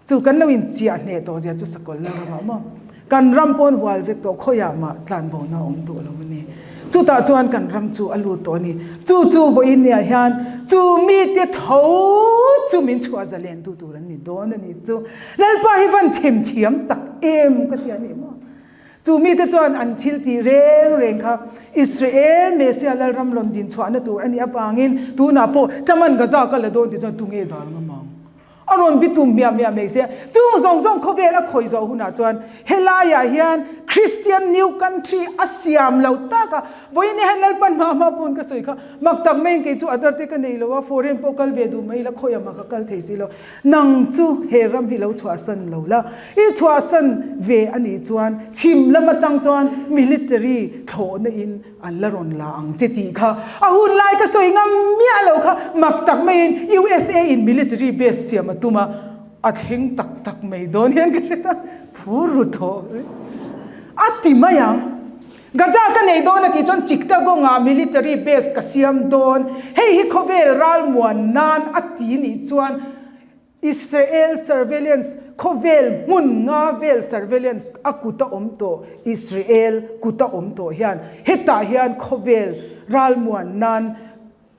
Chu kan lo inchiah hneh tawh zia chu sakawlh la ram ah maw? Kan ram pawn hual vek tawh khawiah mah tlanbo-na a awm tawh lo a ni. Chutah chuan kan ram chu a lut tawh a ni. Chu chu vawiin niah hian chu mite tho chu min chhuah zalen tu tur an ni dawn a ni chu. Lalpa hi van themthiam tak em ka ti a ni maw? Chu mite chuan an thil tih reng reng kha Israel Messiah Lalram rawn din chhuahna tur a nih avangin tunah pawh Chaman Gaza ka la dawn tih chuan tunge dal ngam ang? A rawn bi tum hmiah hmiah mai sia. Chung zawng zawng khawvel a khawi zawh hunah chuan helaiah hian Christian New Country a siam lo tak a, vawiin hian Lalpan hma hma pawn ka sawi kha mak tak maiin kei chu adar te ka nei lo a, foreign pawh kal ve duh mai ila khawiah mah ka kal thei si lo. Nang chu he ram hi lo chhuahsan lo la, i chhuahsan ve a nih chuan chhim lam atang chuan military thlawhna in an la rawn la ang che tih kha a hun lai ka sawi ngam miah lo kha mak tak maiin USA in military base siam a tum a, a thleng tak tak mai dawn hian ka hre ta, phur ru thaw a ti mai ang. Gaza ka nei dawn a tih chuan Chittagong ah military base ka siam dawn, hei hi khawvel ralmuan nan a ti nih chuan Israel surveillance khawvel hmun nga vel surveillance a kut a awm tawh Israel kut a awm tawh hian hetah hian khawvel ralmuan nan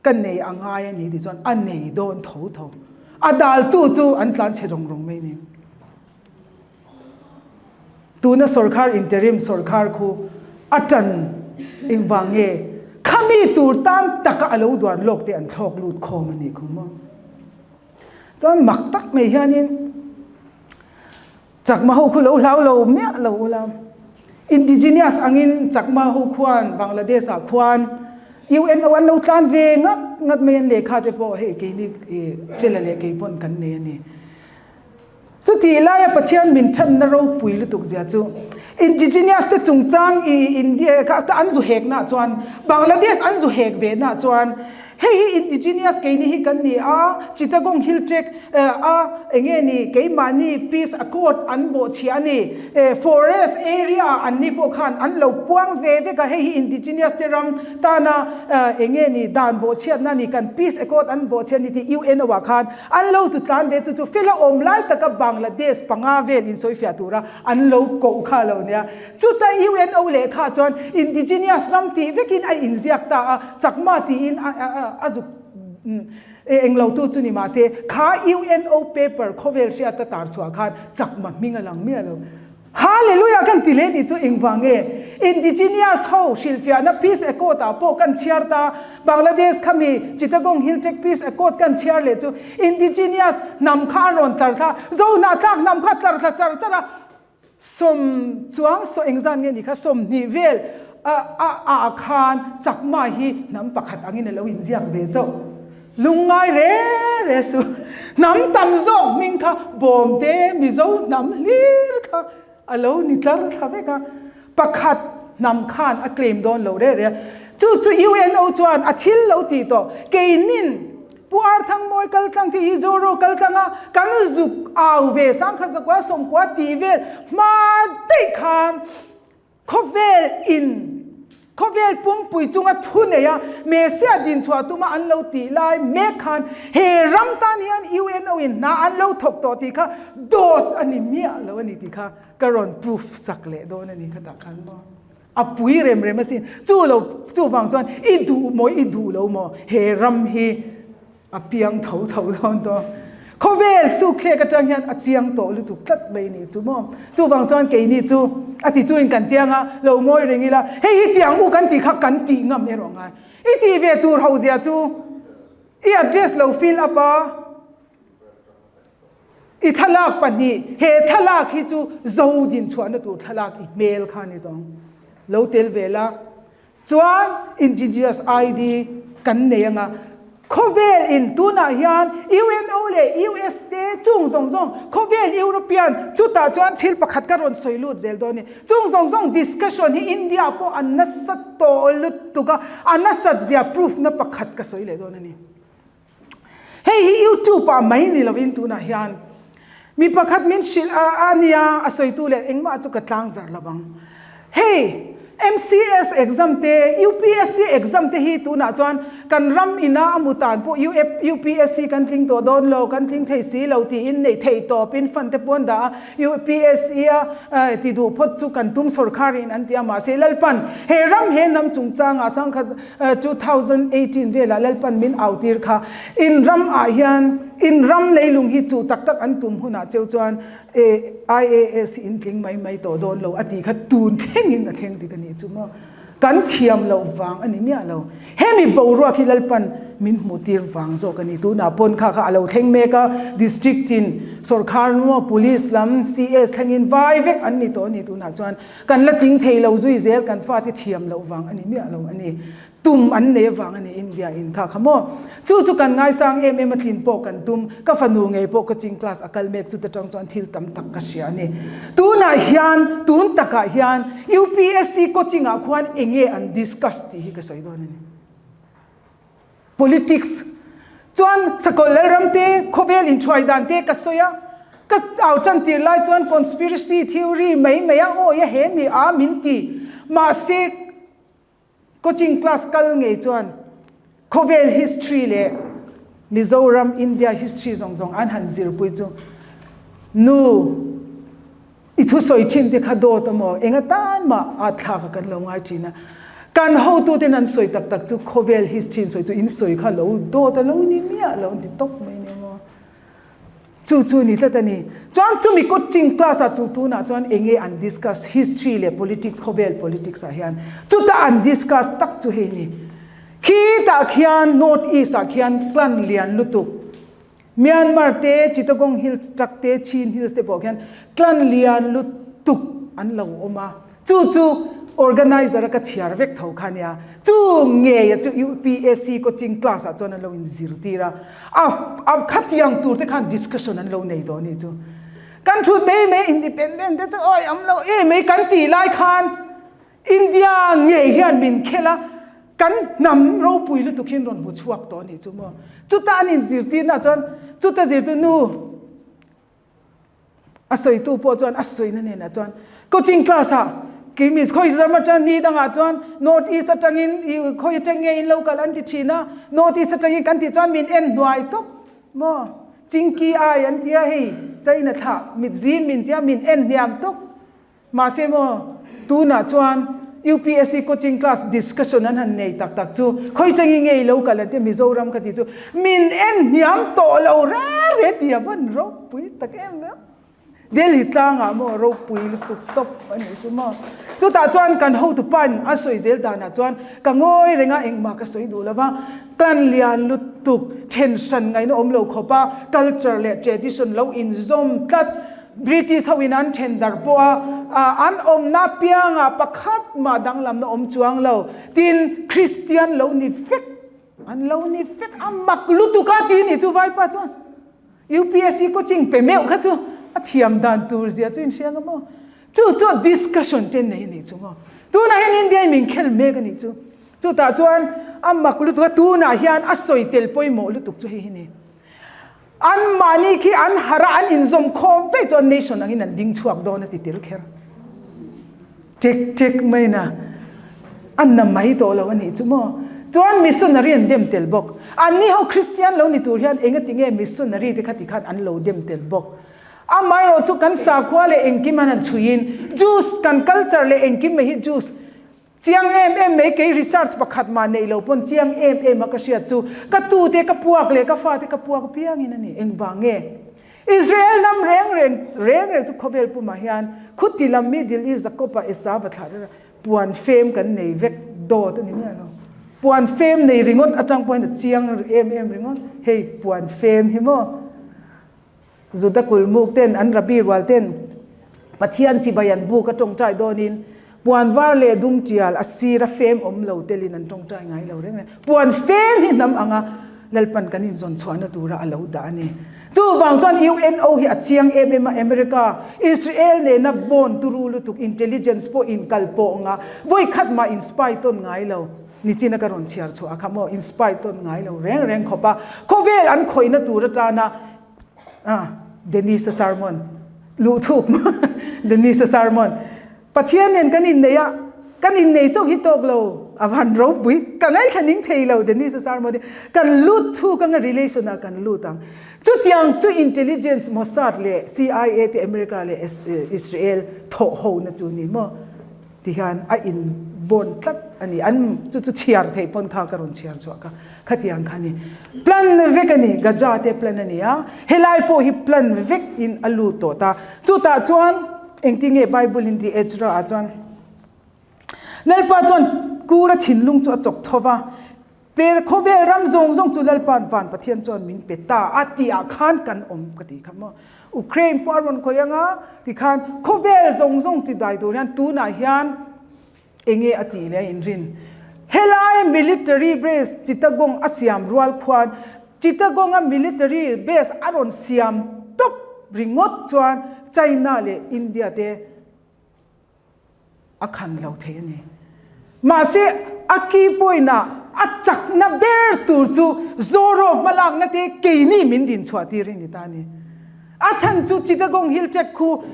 ka nei a ngai a ni tih chuan a nei dawn tho tho. A daltu chu an tlanchhe rawng rawng mai a ni. Tuna sorkar interim sorkar khu a tan engvang nge khami tur tan taka a lo duan lawk te an thlawk lut khawm a nih khu maw? Chuan mak tak mai hianin Chakma ho khu lo hlau lo miah lo ula indigenous angin Chakma ho khuan Bangladesh ah khuan UNO an lo tlan ve ngat ngat mai an lehkha te pawh hei keini fela leh kei pawn kan nei a ni. Chutih laia Pathian min thanna ropui lutuk zia chu Indigenous te chungchang i India kha an zu hek nah chuan Bangladesh an zu hek ve nah chuan hei hi Indigenous keini hi kan ni a, Chittagong Hill Tract a enge ni keimahni Peace Accord an bawhchhiah a ni, forest area ah anni pawh khan an lo puang ve vek a, hei hi Indigenous te ram tana enge ni dan bawhchhiatna a ni kan Peace Accord an bawhchhiat a ni tih UNO ah khan An lo chu tlan ve chu chu fel a awm lai taka Bangladesh panga vel insawifiah tura an lo koh kha lo nia. Chuta UNO lehkha chuan indigenous ram tih vekin a inziak ta a, Chakma tiin a zuk englo tu chu ni mahse kha UNO paper khawvel hriata tar chhuah khan Chakma hming a lang miah lo. Hallelujah kan ti leh nih chu engvang nge? Indigenous ho hrilhfiahna Peace Accord ah pawh kan chhiar ta, Bangladesh khami Chittagong Hill Tract Peace Accord kan chhiar leh chu Indigenous hnam kha an rawn tlar thla, Zohnahthlak hnam kha tlar thla char char a, sawm chuang saw engzan nge ni kha 20 vel a a ah khan Chakma hi hnam pakhat angin a lo inziak ve chauh. Lungngai re re su. Hnam tam zawk hming kha Bawmte Mizo hnam hlir kha a lo ni tlar thla vek a. Pakhat hnam khan a claim dawn lo re re a. Chu chu UNO chuan a thil lo tih tawh. Keinin Pu Arthangmawi kal tlang tih hi Zoro kal tlang a kan zuk au ve sangkhat zakua sawmkua tih vel hma daih khan Khawvel in khawvel pumpui chunga thu nei a Messiah din chhuah tuma an lo tih lai mek khan he ram tan hian UNO in hna an lo thawk tawh tih kha dawt a ni miah lo a ni tih kha ka rawn proof sak leh dawn a ni kha tah khan maw a pui rem rem asin chu lo chuvang chuan i duh maw i duh lo maw he ram hi a piang tho tho dawn tawh. Khawvel. Khawvel sukthlek atang hian a chiang tawh lutuk tlat mai ni chu maw. Chuvang chuan keini chu a tituin kan tiang a, lo ngawi reng ila, hei hi tiang u kan tih kha kan tih ngam erawh ngai. I tih ve tur ho zia chu i address lo fill up a, i thlalak pahnih, he thlalak hi chu zo din chhuahna tur thlalak i hmel kha ni tawng. Lo tel ve la. Chuan Indigenous ID kan nei anga khawvel in tunah hian UNO leh US te chung zawng zawng khawvel European chutah chuan thil pakhat ka rawn sawi lut zel dawn a ni. Chung zawng zawng discussion hi India pawh a nasa tawh lutuk a, a nasat zia proof na pakhat ka sawi leh dawn a ni. Hei hi YouTube ah mai ni lovin tunah hian mi pakhat min hrilh a a nia a sawitu leh engmah chu ka tlang zar lo ang. Hei MCS exam te UPSC exam te hi tunah chuan kan ram ina a mu tan pawh UPSC kan tling tawh dawn lo kan tling thei si lo tiin neih theih tawpin fund te pawh an dah a UPSC a ti duh phawt chu kan tum sawrkharin an ti a mahse Lalpan he ram he hnam chungchangah sangkhat 2018 velah Lalpan min au tir kha in ram ah hian in ram leilung hi chu tak tak an tum hunah cheu chuan IAS hi in tling mai mai tawh dawn lo a tih kha tun thlengin a thleng dik a nih chu maw kan thiam loh vang a ni miah lo hemi boruak hi Lalpan min hmuh tir vang zawk a ni tunah pawn kha kha a lo thleng mek a district in sawrkhar maw police lam CS thlengin vai vek an ni tawh a ni tunah chuan Kan la tling thei lo zui zel kan fate thiam loh vang a ni miah lo a ni. Tum an nei avang a ni India in kha kha maw. Chu chu kan ngaisang em em a tlin pawh kan tum. Ka fanu ngei pawh coaching class a kal mek chuta tang chuan thil tam tak ka hria a ni. Tunah hian tun takah hian UPSC coaching ah khuan enge an discuss tih hi ka sawi dawn a ni. Politics chuan Sakawlh Lalram te khawvel inthuai dan te ka sawi a, ka au tan tir lai chuan conspiracy theory mai mai a awi a he mi a min ti. Mahse coaching class kal ngei chuan khawvel history leh Mizoram India history zawng zawng an han zirpui chu nu I thusawi thin te kha dawt a maw? Eng atan mah at thlak a kan lo ngai thin a. Kan hotuten an sawi tak tak chu khawvel history in sawi chu in sawi kha lo dawt a lo ni miah lo an ti tawp mai nia maw. Chu chu ni tlat a ni. Chuan chumi coaching class ah chu tunah chuan eng nge an discuss history leh politics khawvel politics ah hian chuta an discuss tak chu hei ni. Khitah khian North East ah khian clan lian lutuk Myanmar te, Chittagong Hills Tract te, Chin Hills te pawh khian clan lian lutuk an lo awm a. Chu chu organizer a ka chhiar vek tho kha nia. Chu ngeia chu UPSC coaching class ah chuan an lo inzirtir a. A khatiang tur te khan discussion an lo nei tawh a nih chu. Kan thut mai mai independent te chu awi awm lo em mai kan tih lai khan India ngei hian min khelh a, kan hnam ropui lutuk hian rawn hmu chhuak tawh a nih chu maw. Chuta an inzirtirna chuan chuta zirtu nu a sawitu pawh chuan a sawina nenah chuan coaching class ah kei mi khawi ram atang ni dangah chuan North East atangin khawi atang nge in lo kal an ti thin a, North East atangin kan tih chuan min en hnuai tawp maw. Chingki ai an tia hei China thlah mit zim min tia min en hniam tawp. Mahse maw, tunah chuan UPSC coaching class discussion an han nei tak tak chu khawi changi ngei lo kal an tia Mizoram ka ti chu min en hniam tawh lo re re ti a van ropui tak em em. Delhi tlangah maw ropui lutuk tawp a nih chu maw. Chutah chuan kan hotu pain a sawi zel danah chuan ka ngawi reng a engmah ka sawi duh lo va, kan lian lutuk then hran ngaihna awm lo khawp a culture leh tradition lo inzawm tlat British ho in an then darh pawh a, an awmna piangah pakhat mah danglamna awm chuang lo. Tin, Kristian lo ni vek, an lo ni vek a mak lutuk a ti nih chu Vaipa chuan UPSC coaching pe meuh kha chu a thiam dan tur zia chu in hria nga maw? Chu chu discussion te nei a nih chu maw? Tunah hian India in min khel mek a nih chu. Chutah chuan a mak lutuk a, tunah hian a sawi tel pawimawh lutuk chu hei hi ni. An mahni khi an harh a, an inzawm khawm vek chuan nation angin an ding chhuak dawn a ti tel kher. Ṭek ṭek mai na a na mai tawh lo a nih chu maw. Chuan missionary an dem tel bawk. Anni ho Christian lo ni tur hian engati nge missionary te kha ti khan an lo dem tel bawk. Amaherawh chu kan sakhua leh engkim an han chhuiin Jews kan culture leh engkim mai hi Jews Chiang em em mai kei research pakhat mah neih lo pawn chiang em em a ka hriat chu ka tute ka puak leh ka fate ka puak apiangin a ni. Engvang nge? Israel hnam reng reng reng reng chu khawvel pumah hian khuti lam Middle East Jacob-a Esau-a thlah reng puan fem kan nei vek dawt a ni miah lo. Puan fem nei ringawt atang pawhin a chiang em em ringawt. Hei puan fem hi maw? Juda kulmuk ten an rabbi rual ten Pathian chibai an buk a tawngtai dawnin puan var leh dum tial a sir a fem awm lo telin an tawngtai ngai lo reng reng. Puan fem hi hnam anga Lalpan kan inzawn chhuahna tura a lo dah a ni. Chuvang chuan UNO hi a chiang em em a, America, Israel nena bond turu lutuk intelligence pawh inkal pawh nga vawi khat mah in spy tawn ngai lo. Nichina ka rawn chhiar chhuah kha maw in spy tawn ngai lo reng reng khawp a, khawvel an khawihna tur atana ah Dennis-a sermon luh thuk maw Dennis-a sermon Pathian nen kan innei a, kan innei chauh hi tawk lo a van ropui ka ngaithla ning thei lo Dennis-a sermon hi kan lut thuk anga relation ah kan lut ang chutiang chu intelligence Mossad leh CIA te America leh Israel thawh ho na chu ni maw. Ti hian a in bawn tlat a ni. An chu chu chhiar theih pawn kha ka rawn chhiar chhuah kha. Khatiang kha a ni. Plan vek a ni. Gaza te plan a ni a. Helai pawh hi plan vek in a lut tawh ta. Chutah chuan engtin nge Bible in ti Ezra ah chuan Lalpa chuan Kura thinlung chu a chawk tho va. Per khawvel ram zawng zawng chu Lalpa'n van Pathian chuan min pe ta a tih ah khan kan awm ka ti kha maw. Ukraine pawh a rawn khawih anga tikhan khawvel zawng zawng ti dai tur hian tunah hian enge a tih leh a inrin. Helai military base Chittagong a siam rual khuan Chittagong a military base a rawn siam tawp ringawt chuan China leh India te a khan lo thei a ni. Mahse, a key point ah a chakna ber tur chu Zoro hmalakna te keini min din chhuah tir hi ni ta a ni. A chhan chu Chittagong Hill Tract khu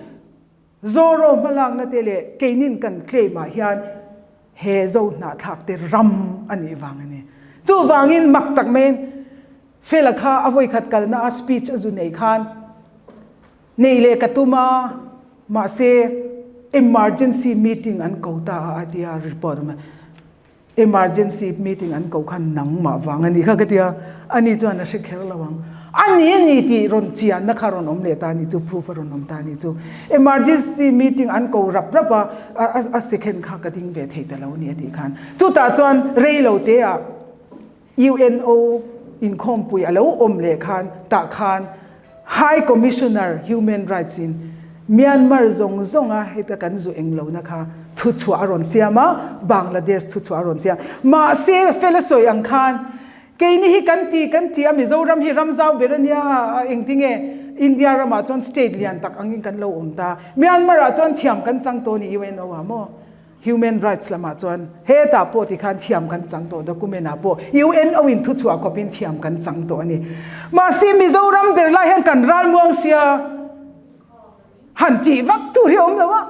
Zoro hmalakna te leh keinin kan claim ah hian he Zo hnahthlak te ram a nih vang a ni. Chuvangin mak tak maiin Fela kha a vawikhat kalna a speech a zu nei khan Neih leh ka tum a, mahse emergency meeting an ko ta a a ti a, report awm a, emergency meeting an ko khan nangmah vang a nih kha ka ti a, ani chuan a hre kher lo ang, a ni a ni tih rawn chianna kha rawn awm leh ta a nih chu, proof a rawn awm ta a nih chu, emergency meeting an ko rap rap a, a second kha ka ding ve thei ta lo a ni a tih khan, chutah chuan rei lo te ah. UNO inkhawmpui a lo awm leh khan tah khan High Commissioner Human Rights in Myanmar zawng zawnga heta kan zu eng lohna kha thuchhuah a rawn siam a, Bangladesh thuchhuah a rawn siam. Mahse fel a sawi ang khan keini hi kan ti kan ti a Mizoram hi ram zau ber a nia a engtinge India ramah chuan state lian tak angin kan lo awm ta. Myanmar ah chuan thiam kan chang tawh a ni UNO ah maw? Human rights lamah chuan hetah pawh tikhan thiam kan chang tawh, document ah pawh UNO in thuchhuah khawpin thiam kan chang tawh a ni. Mahse Mizoram ber lai hian kan ralmuang sia han tih vak tur hi a awm lo a,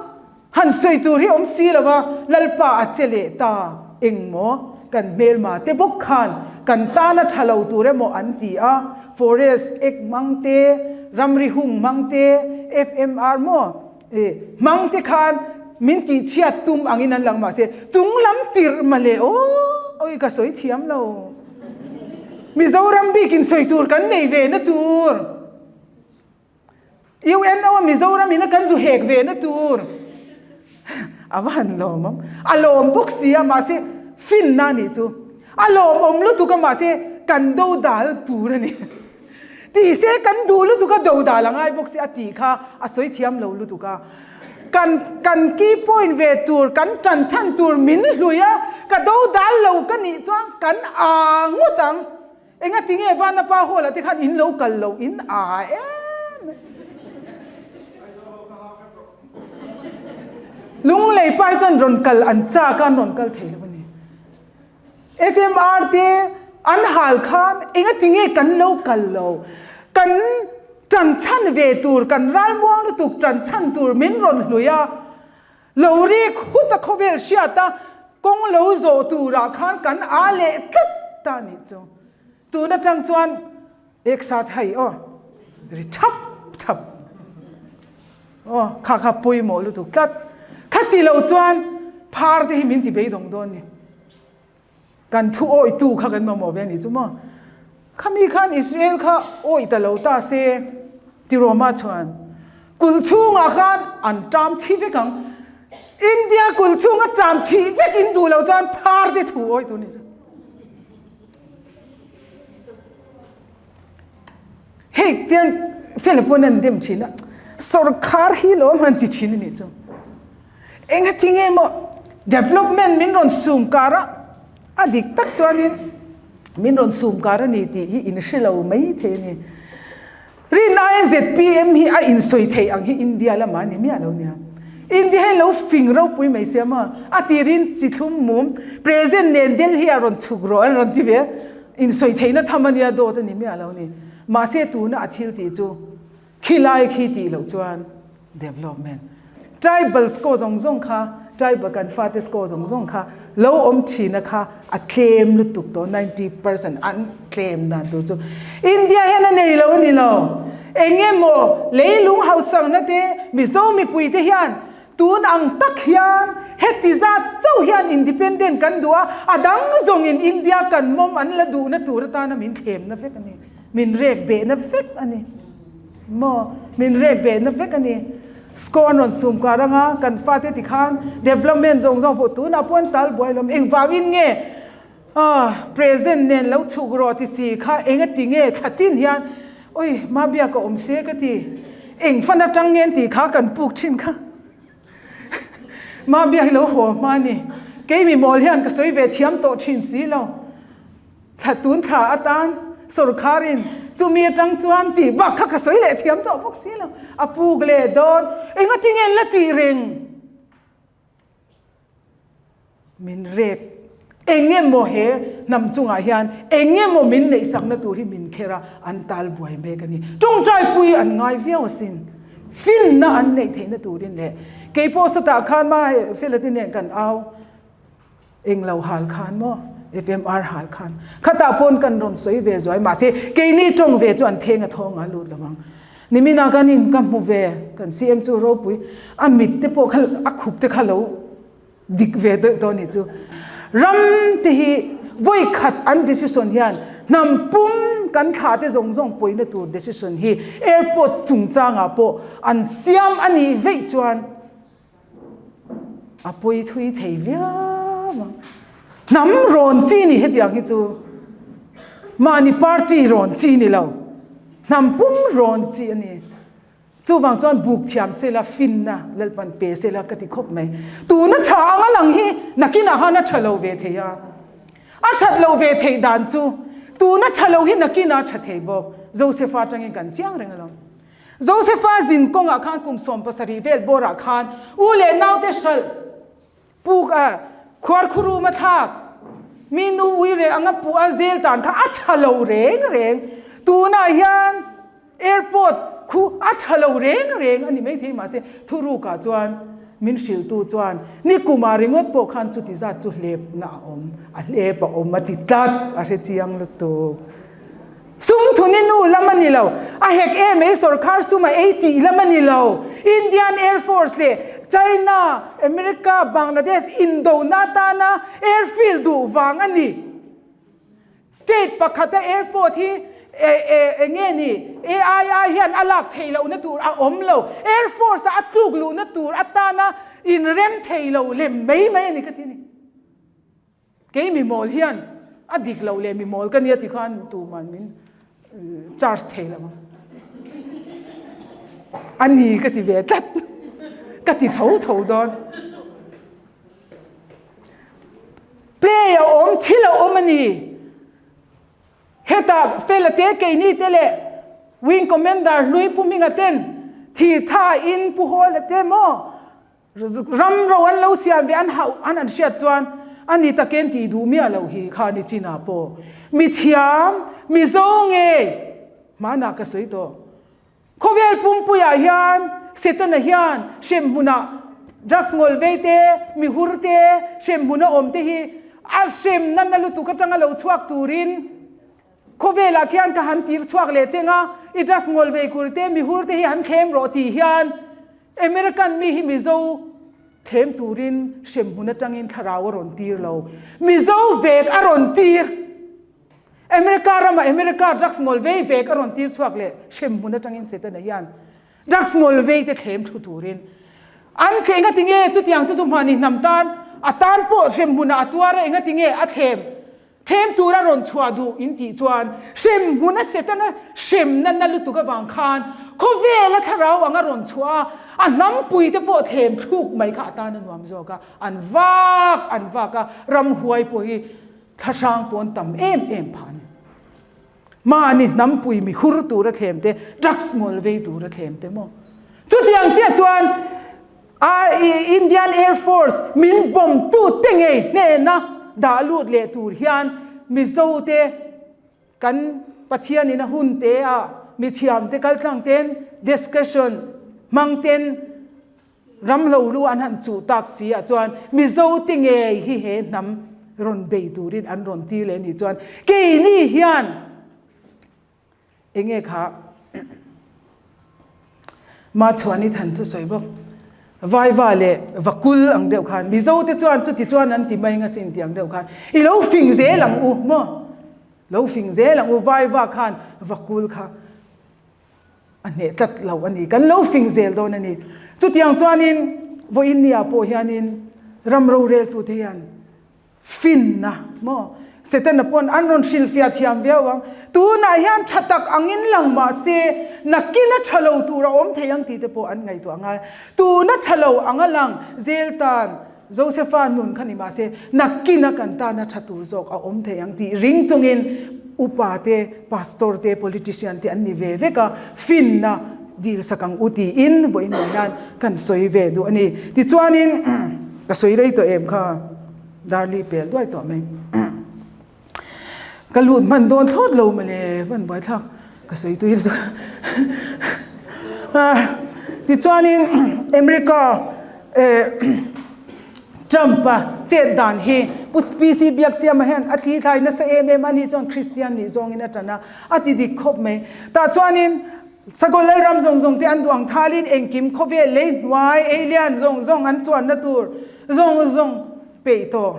han sawi tur hi a awm si lo a, Lalpa a che leh ta engmaw kan hmelma te bawk khan kan tana tha lo tur emaw an ti a, Forest Act hmang te, ramri hung hmang te, FMR maw? I hmang te khan min tih chhiat tum angin an lang mahse chung lam tirh male aw awi ka sawi thiam lo. Mizoram bikin sawi tur kan nei ve na tur. UNO a Mizoram in a kan zu hek ve na tur. A va han lawm awm. A lawm bawk si a mahse finna a nih chu. A lawmawm lutuk a mahse kan do dal tur a ni. Tih se kan duh lutuk a do dal a ngai bawk si a tih kha a sawi thiam lo lutuk a. Kan kan key point ve tur kan tan chhan tur min hlui a ka do dal lo ka nih chuan kan a ngawt ang. Engati nge Vanapa hall ah te khan in lo kal lo in a em em. Lunglei pai chuan rawn kal an chak a an rawn kal thei lo a ni. FMR te an hal khan engati nge kan lo kal lo? Kan tan chhan ve tur, kan ralmuang lutuk tan chhan tur min rawn hlui a, lo rik hut a khawvel hriat a, kawng lo zawh turah khan kan a leh tlat ta nih chu. Tun atang chuan ek sat hei aw ri thap thap aw kha kha pawimawh lutuk tlat. Khati lo chuan phar te hi min ti beidawng dawn ni. Kan thu awitu kha kan mamawh ve a ni chu maw? Khami khan Israel kha awih ta lo ta se. Tiroma chuan kulh chhungah khan an ṭam thi vek ang. India kulh chhunga ṭam thih vek in duh loh chuan phar te thu awih tur ni chu. Hei tiang fela pawn an dem thin a, sorkar hi lo han ti thin a nih chu. Engati nge maw development min rawn sum kar a, a dik tak chuanin min rawn sum kar a ni tih hi in hre lo mai thei a ni. Rin aiin zpm hi a insawi thei ang hi India lamah a ni miah lo nia. India hi lo fing ropui mai sia maw? A tirin chi thlum mum present nen Delhi ah rawn chhuk rawh an rawn ti ve a, insawi theihna tham a nia dawt a ni miah lo ni. Mahse tuna a thil tih chu khilai khi tih loh chuan Development. Tribal score zawng zawng kha, tribal kan fate score zawng zawng kha lo awm thina kha a tlem lutuk tawh 90% an tlem dan tur chu India hian a nei lo a ni lo. Eng emaw leilung hausakna te Mizo mipui te hian tun ang tak hian heti zat chauh hian independent kan duh a, a dang zawngin India kan mawm an la duhna tur atana min thlemna vek a ni, min rek behna vek a ni. Maw? Min rek behna vek a ni. Score an rawn sum kar anga kan fate ti khan development zawng zawng pawh tunah pawh an tal buai lawm. Engvangin nge present nen lo chhuk rawh ti si kha engati nge thla tin hian oi ma biak a awm se ka ti. Eng fan atang nge an tih kha kan puk thin kha. Ma biak lo haw hma a ni. Kei mi mawl hian ka sawi ve thiam tawh thin si lo. Thla tun thla atan sawrkharin chumi atang chuan tih bak kha ka sawi leh thiam tawh bawk si lo. A puk leh dawn. Engati nge la tih reng? Min rek. Eng emaw he hnam chungah hian eng emaw min neihsakna tur hi min kher a, an tal buai mek a ni. Tawngtaipui an ngai viau asin. Finna an neih theihna turin leh keipawh sawtah khan ma hei Felati nen kan au. Englo hal khan maw? FMR hal khan. Khatah pawn kan rawn sawi ve zuai mahse keini tawng ve chu an theng a thawng a lut lo ang. Nimina kan in ka hmu ve kan CM chu ropui a mit te pawh kha a khup te kha lo dik ve deuh tawh a nih chu. Ram te hi vawi khat an decision hian hnam pum kan thlah te zawng zawng pawina tur decision hi airport chungchangah pawh an siam a nih veih chuan A pawi thui thei viau ang. Hnam rawn chi ni hetiang hi chu mahni party rawn chi ni lo. Hnam pum rawn chi a ni. Chuvang chuan buk thiam sela finna Lalpan pe sela ka ti khawp mai. Tuna tha anga lang hi nakinah khan a tha lo ve thei a. A that lo ve theih dan chu tuna tha lo hi nakinah a tha thei bawk. Josefa atangin kan chiang reng alawm. Josefa zin kawngah khan kum 70 vel bawrah khan u leh naute hralh puk a khuarkhurum a thlak mi nu ui reh anga puh a zel tan kha a tha lo reng reng. Tunah hian airport khu a tha lo reng reng a ni maithei mahse thurukah chuan min hrilhtu chuan nikumah ringawt pawh khan chuti zat chu hlepna a awm a hlep a awm a ti tlat a hrechiang lutuk. Sum thun i nu lam a ni lo. A hek em ei sorkar sum a ei tih lam a ni lo. Indian Air Force leh China, America, Bangladesh indona atana airfield duh vang a ni. State pakhata airport hi eng nge ni AII hian a lak theih lohna tur a awm lo. Air Force a a tluk luhna tur atana inrem thei lo lem mai mai a ni ka ti a ni. Kei mi mawl hian a dik loh leh mi mawl ka nia ti khan tuman min charge thei lo ang. A ni ka ti ve tlat. Ka ti tho tho dawn. Play a awm, thil a awm a ni. Heta Fela te, keini te leh Wing Commander Hlui Pu Hminga ten thi tha in Pu Hawla te maw Ram ro an lo siam ve an hauh an an hriat chuan a ni takin tih duh miah loh hi kha ni chinah pawh mi thiam Mizo ngei hmanah ka sawi tawh. Khawvel pumpuiah hian Setana hian hremhmunah drugs ngawl vei te, mi hur te, hremhmun a awm te hi a hremna na lutuk atanga lo chhuak turin khawvelah khian ka han tir chhuak leh cheng a, i drugs ngawl vei kur te, mi hur te hi han thlem rawh tih hian American mi hi Mizo thlem turin hremhmun atangin thlarau a rawn tir lo. Mizo vek a rawn tir. America ramah America drugs ngawl vei vek a rawn tir chhuak leh hremhmun atangin Setana hian drugs ngawl vei te thlem thu turin an thle engati nge chutiang chu chu hmahni hnam tan a tan pawh hremhmunah a tuar a engati nge a thlem Thlem tura rawn chhuah duh in tih chuan hremhmuna Setana hremna na lutuk avang khan khawvela thlarau anga rawn chhuah a, a hnampui te pawh thlem thluk mai kha a tan a nuam zawk a, an vak an vak a, ramhuai pawh hi thlahrang pawn tam em em phah a ni. Mahni hnampui mi hur tura thlem te, drugs ngawl vei tura thlem te maw? Chutiang chiah chuan Indian Air Force min bomb tu te ngei hnena dah lut leh tur hian Mizo te kan Pathian in a hun te ah mithiam te kaltlang ten discussion hmang ten ram lo lu an han chuh tak si ah chuan Mizo te ngei hi he hnam rawn bei turin an rawn tir leh anih chuan keini hian Enge kha Machhuani than thusawi bawk. Vaiva leh Vakul ang deuh khan Mizo te chuan chuti chuan an ti mai nga sin tih ang deuh khan i lo fing zel ang u maw? Lo fing zel ang u Vaiva khan Vakul kha a hneh tlat lo a ni. Kan lo fing zel dawn a ni. Chutiang chuanin vawiin nia pawh hianin ram roreltute hian Finna maw? Setana pawn an rawn hrilhfiah thiam viau ang. Tunah hian tha tak angin lang mah se, nakina tha lo tur a awm thei ang tih te pawh an ngaihtuah ngai. Tuna tha lo anga lang zel tan Josepha nun kha ni mah se, nakina kan tana tha tur zawk a awm thei ang tih ring chungin upa te, pastor te, politician te an ni ve vek a, finna dilsak ang u tiin vawiin ah hian kan sawi ve duh a ni. Tichuanin ka sawi rei tawh em kha? Darli pel duai tawh mai. Ka lut hman dawn thlawt lo mawle, hman buaithlak ka sawi tui lutuk. Tichuanin America Trump-a chet dan hi Pu PC Biaksiama hian a thli thlai nasa em em a ni chuan Kristian nih zawngin a tan a, a ti dik khawp mai. Tah chuanin Sakawlh Lalram zawng zawng te an duang thalin engkim khawvel lei hnuai alien zawng zawng an chuanna tur zawng zawng peih tawh.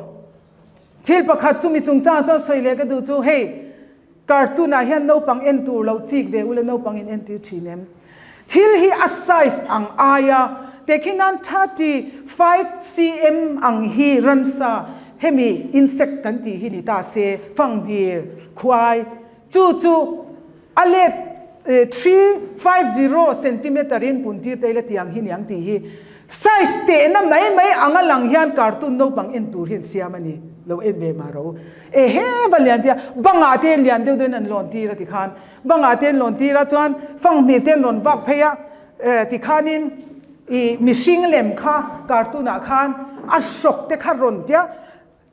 Thil pakhat chumi chungchangah chuan sawi leh ka duh chu hei cartoon ah hian naupang en tur lo chik ve ula naupang in entir thin em? Thil hi a size ang aia tehkhin nan 35 cm ang hi ransa hemi insect kan tih hi ni ta se fanghmir khuai chu chu A let 350 centimeter in puntir te ila tiang hi niang tih hi size tehna mai mai anga lang hian cartoon naupang en tur hian siam a ni lo en ve mah ro e he va lian tia bangah te lian deuh deuhin an lawn tir a tikhan bangah te an lawn tir a chuan fanghmir te an rawn vak phei a tikhanin i mihring lem kha cartoon ah khan a hrawk te kha rawn tia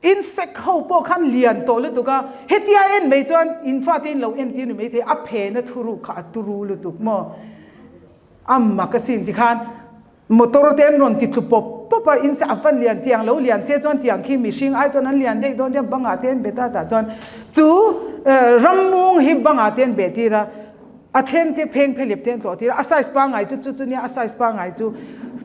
Insect ho pawh khan lian tawh lutuk a, hetia en mai chuan in fate in lo entir ni maithei, a phena thuruk kha a turu lutuk maw? A mak asin tikhan motor te an rawn ti tlu pawp pawp a, insect a van lian tiang lo lian se chuan tiang khi mihring ai chuan an lian daih dawn nia bangah te an bet a tah chuan chu rammung hi bangah te an beh tir a. A then te pheng phelep te an tlawh tir a, a size pangngai chu chu chu nia, a size pangngai chu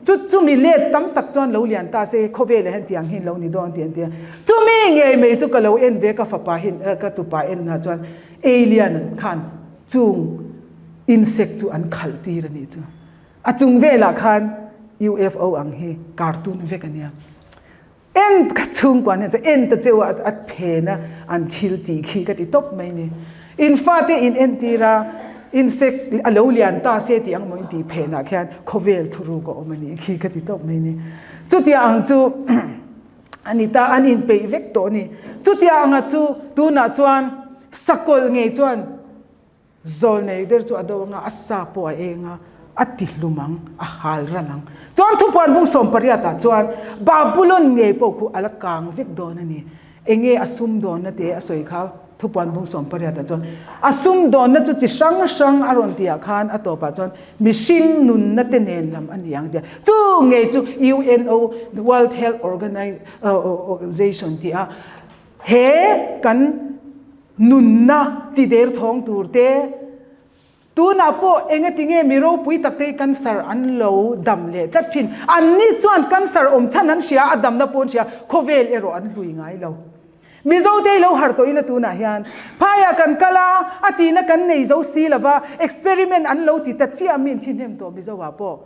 chu chumi let tam tak chuan lo lian ta se khawvelah hian tiang hi an lo ni dawn tih an ti a. Chumi ngei mai chu ka lo en ve ka fapa hin ka tupa en na chuan alien khan chung insect chu an khalh tir a nih chu. A chung velah khan UFO ang hi cartoon vek a nia. En ka chhungkua nen chuan en ta cheu a a phen a an thil tih khi ka ti tawp mai ni. In fate in entir a insect a lo lian ta se tih ang maw in tih phenah khian khawvel thuruk a awm a nih khi ka ti tawp mai ni. Chutia ang chu a ni ta an inpeih vek tawh a ni. Chutia anga chu tunah chuan sakawlh ngei chuan Zawlnei der chu a do anga a sa pawh a eng a, a ti hlum ang, a hal ran ang. Chuan thupuan bung 18 ah chuan Babulon ngei pawh khu a la kang vek dawn a ni. Enge a sumdawnna te a sawi kha thupuan bung 18 ah chuan a sumdawnna chu chi hrang hrang a rawn tih ah khan a tawpah chuan mihring nunna te nen lam a ni ang tia. Chu ngei chu UNO, World Health Organization tih a he kan Nunna ti der thawng tur te, tunah pawh engati nge mi ropui tak te hi cancer an lo dam leh tlat thin. Anni chuan cancer awm chhan an hria, a damna pawh an hria, khawvel erawh an hlui ngai lo. Mizote hi lo harh tawh ila tunah hian phaiah kan kal a, a tihna kan nei zo si lova, experiment an lo ti ta chiah mi in thi hnem tawh Mizo ah pawh.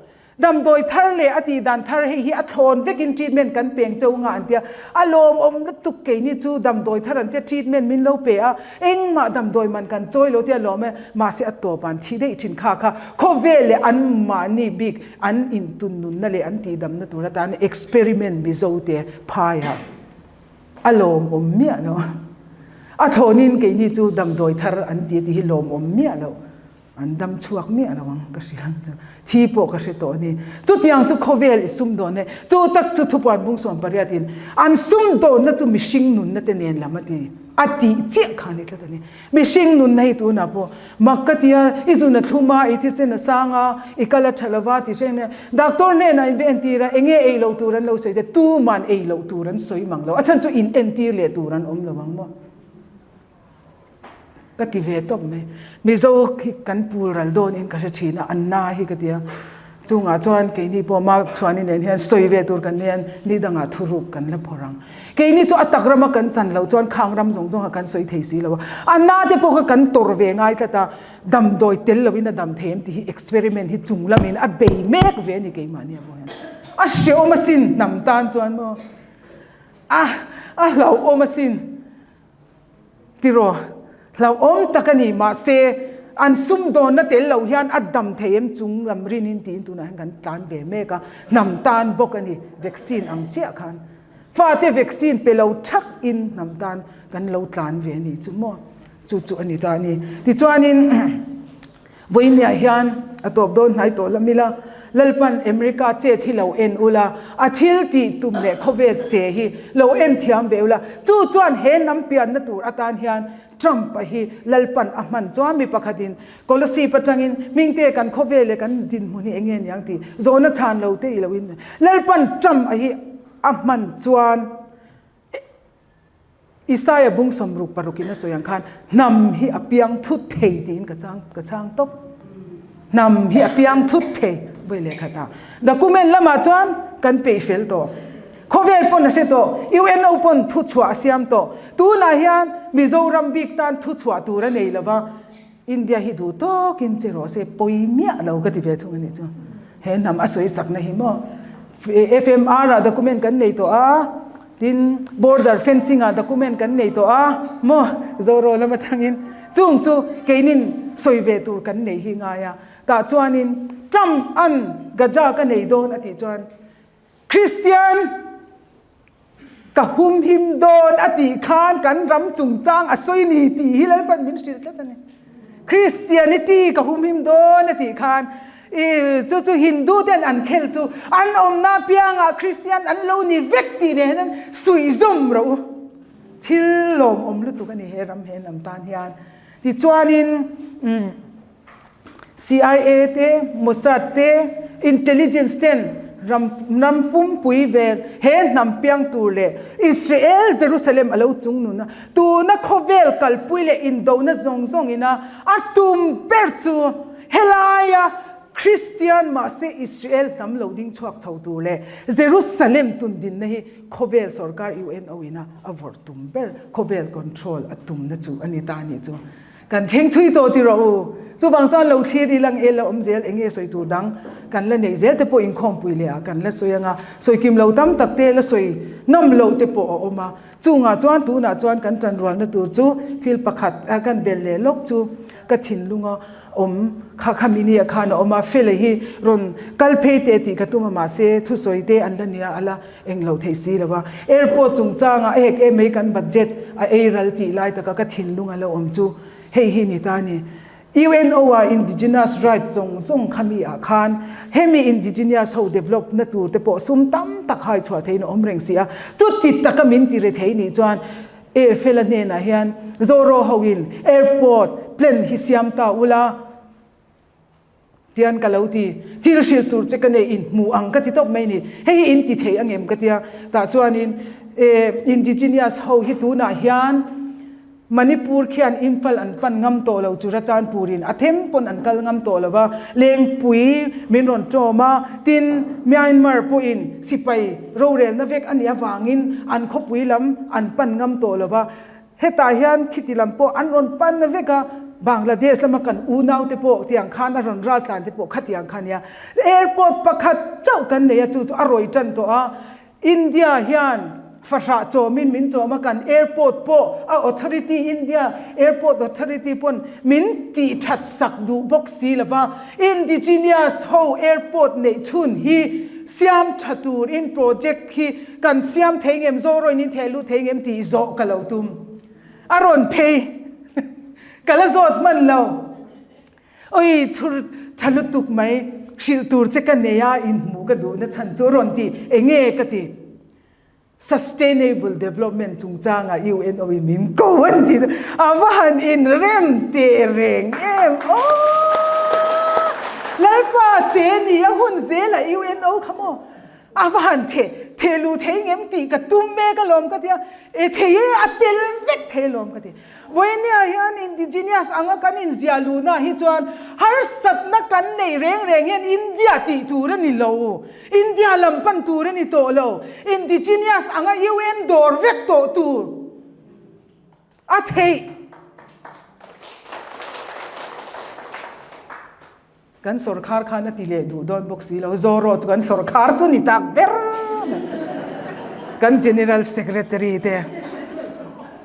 Damdawi thar leh a tih dan thar hei hi a thlawn vekin treatment kan peng cheu nga an tia, a lawmawm lutuk keini chu damdawi thar an tia treatment min lo pe a, engmah damdawi man kan chawi lo tia lawm e, mahse a tawp an thi daih thin kha kha khawvel leh an mahni bik an intun nunna leh an tihdamna tur atan experiment Mizo te phaiah a lawmawm miah lo. A thlawnin keini chu damdawi thar an ti a tih hi lawmawm miah loh. An dam chhuak miah lo ang ka hria ang chu. Thi pawh ka hre tawh a ni. Chutiang chu khawvel i sumdawn e. Chu tak chu thupuan bung 18 in an sumdawnna chu mihring nunna te nen lam a ti a tih chiah kha a ni tlat a ni. Mihring nunna hi tunah pawh mak ka ti a, i zun a thlum a, i thisen a sang a, i kal a tha lo va tih hreng nen doctor hnenah in va entir a, enge ei loh tur an lo sawi te tuman ei loh tur an sawi mang lo. A chhan chu in entir leh tur an awm lo ang maw. Ka ti ve tawp mai. Mizo khi kan pul ral dawn in ka hre thin a, an na hi ka ti a. Chungah chuan keini pawh Mark Chhuani nen hian sawi ve tur kan nia, ni dangah thuruk kan la phawrh ang. Keini chu a tak rama kan chan loh chuan khang ram zawng zawng kha kan sawi thei si lo a. A na te pawh kha kan tawrh ve ngai tlat a, damdawi tel loin a dam thei em tih hi experiment hi chung lamin a bei mek ve a ni keimahni ah pawh hian. A hrehawm asin hnam tan chuan maw. A a hlauhawm asin. Tiraw, hlauhawm tak a ni, mahse an sumdawnna tel lo hian a dam thei em chung lam rinin tiin tunah hian kan tlan ve mek a, hnam tan bawk a ni, vaccine ang chiah khan fate vaccine pe lo thak in hnam tan kan lo tlan ve a nih chu maw, chu chu a ni ta a ni. Tichuanin Vawiiniah hian a tawp dawn hnai tawh lam ila, Lalpan America chet hi lo en ula, a thil tih tum leh khawvel che hi lo en thiam ve ula, chu chuan he hnam pianna tur atan hian Trump-a hi Lalpan a hman chuan mi pakhatin Kolasib atangin hmingte kan khawvel leh kan dinhmun hi enge niang tih zawhna chhan lo te i lo in Lalpan Trump-a hi a hman chuan Isaia bung 66 in a sawi ang khan hnam hi a piang thut thei tiin ka chang ka chhang tawp. Hnam hi a piang thut thei vawi leh khatah. Document lamah chuan kan peih fel tawh. Khawvel pawn a hre tawh. UNO pawn thuchhuah a siam tawh. Tunah hian Mizoram bik tan thuchhuah tur a nei lova. India hi duh tawkin che rawh se pawi miah lo ka ti ve thung a nih chu. He hnam a sawi sakna hi maw FMR ah document kan nei tawh a, tin border fencing ah document kan nei tawh a maw Zoro lam atangin chung chu keinin sawi ve tur kan nei hi ngai a. Tah chuanin Trump an Gaza ka nei dawn a tih chuan Christian Ka humhim dawn a tih khan kan ram chungchang a sawi ni tih hi Lalpan min hrilh tlat a ni. Christianity ka humhim dawn a tih khan i chu chu Hindu ten an khel chu an awmna apiangah Christian an lo ni vek tih nen hian suihzawm rawh u. Thil lawmawm lutuk a ni he ram he hnam tan hian. Tichuanin umm. CIA te, Mossad te, intelligence ten ram ram pumpui vel he hnam piang tur leh Israel Jerusalem a lo chung nun a, tuna khawvel kalpui leh indona zawng zawng ina a tum ber chu helaia Christian mahse Israel hnam lo ding chhuak chho tur leh Jerusalem tun dinna hi khawvel sorkar UNO ina a vawrh tum ber khawvel control a tumna chu a ni ta nih chu. Kan thleng thui tawh ti rawh u. Chuvang chuan lo thlir i lang e la awm zel eng nge sawi tur dang kan la neih zel te pawh inkhawmpui leh ah kan la sawi anga sawi kim lo tam tak te la sawi nawm loh te pawh a awm a. Chungah chuan tunah chuan kan tanrualna tur chu thil pakhat kan bel leh lawk chu ka thinlunga awm kha kha mini ah khan a awm a. Fela hi rawn kal phei teh tih ka tum a mahse thusawi te an la nia a la eng lo thei si lo a. Airport chungchangah a hek em mai kan budget a ei ral tih lai taka ka thinlung a lo awm chu hei hi ni ta a ni. UNO ah indigenous rights zawng zawng kha mi ah khan hemi indigenous ho develop na tur te pawh sum tam tak hai chhuah theiin a awm reng si a. Chuti taka min ti re thei nih chuan AFL a hnenah hian Zoro ho in airport plan hi siam ta ula, Tian ka lo ti, thil hrilh tur che ka nei in hmu ang ka ti tawp mai ni. Hei hi in ti thei angem ka tia. Tah chuanin e indigenous ho hi tunah hian Manipur khian Imphal an pan ngam tawh lo, Churachandpur-in a them pawn an kal ngam tawh lo va, Lengpui min rawn ṭawm a, tin, Myanmar pawhin sipai rorelna vek a nih avangin an khawpui lam an pan ngam tawh lo va, hetah hian khiti lam pawh an rawn pan vek a, Bangladesh lama kan unaute pawh tiang khan a rawn raltlan te pawh khatiang kha nia. Airport pakhat chauh kan nei a, chu chu a rawi ṭan tawh a. India hian fahrah chawmin min chawm a, kan airport pawh a authority India airport authority pawn min tih that sak duh bawk si lova, indigenous ho airport neih chhun hi siam tha tur in project hi kan siam thei ngem Zoraw in in theh lut thei ngem tih zawh ka lo tum a rawn phei ka la zawt hman lo. Oi thur tha lutuk mai, hrilh tur che ka nei a, inhmuh ka duhna chhan chu rawn ti, enge ka ti? Sustainable Development chungchanga UNO in min ko an ti chu a va han inrem teh reng em aw! Lalpa che ni a hun zela UNO kha maw? A va han theh theh luh thei ngem tih ka tum mek alawm ka ti a, e thei e a tel vek thei alawm ka ti. Vawinia hian indigenous anga kan inziah luhna hi chuan harsatna kan neih reng reng hian India tih tur a ni lo, India lam pan tur a ni tawh lo, indigenous anga UN dawr vek tawh tur a theih. Kan sawrkhar khan a ti leh duh dawn bawk si lo, Zoro chu kan sawrkhar chu ni tak ber mai. Kan General Secretary te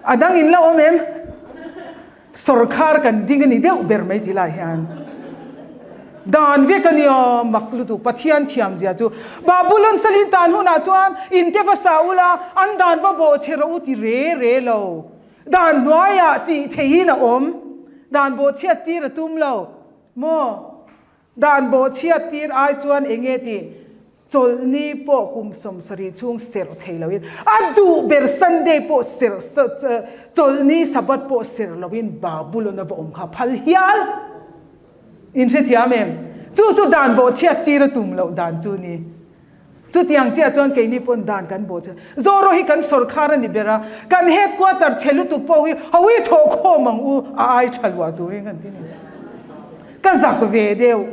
a dang in la awm em? Sawrkhar kan ding a ni deuh ber mai ti lai hian dan vek a nia mak lutuk Pathian thiam zia chu Babulon salin tan hunah chuan in te va sa ula an dan va bawh chhe rawh u ti re re lo dan hnuaiah tih theihin a awm dan bawh chhiat tir a tum lo. Maw? Dan bawhchhiat tir ai chuan eng nge tih chawlhni pawh kum 70 chhung serh thei loin a duh ber Sunday pawh serh chawlhni Sabbath pawh serh loin Babulon a va awm kha phal hial in hrethiam em? Chu chu dan bawhchhiat tir a tum loh dan chu ni. Chutiang chiah chuan keini pawn dan kan bawh che. Zoro hi kan sawrkhar a ni ber a, kan headquarter chhe lutuk pawh hi hawi thawh khawm ang u a ai tha luah turin kan ti ni che. Ka zak ve deuh.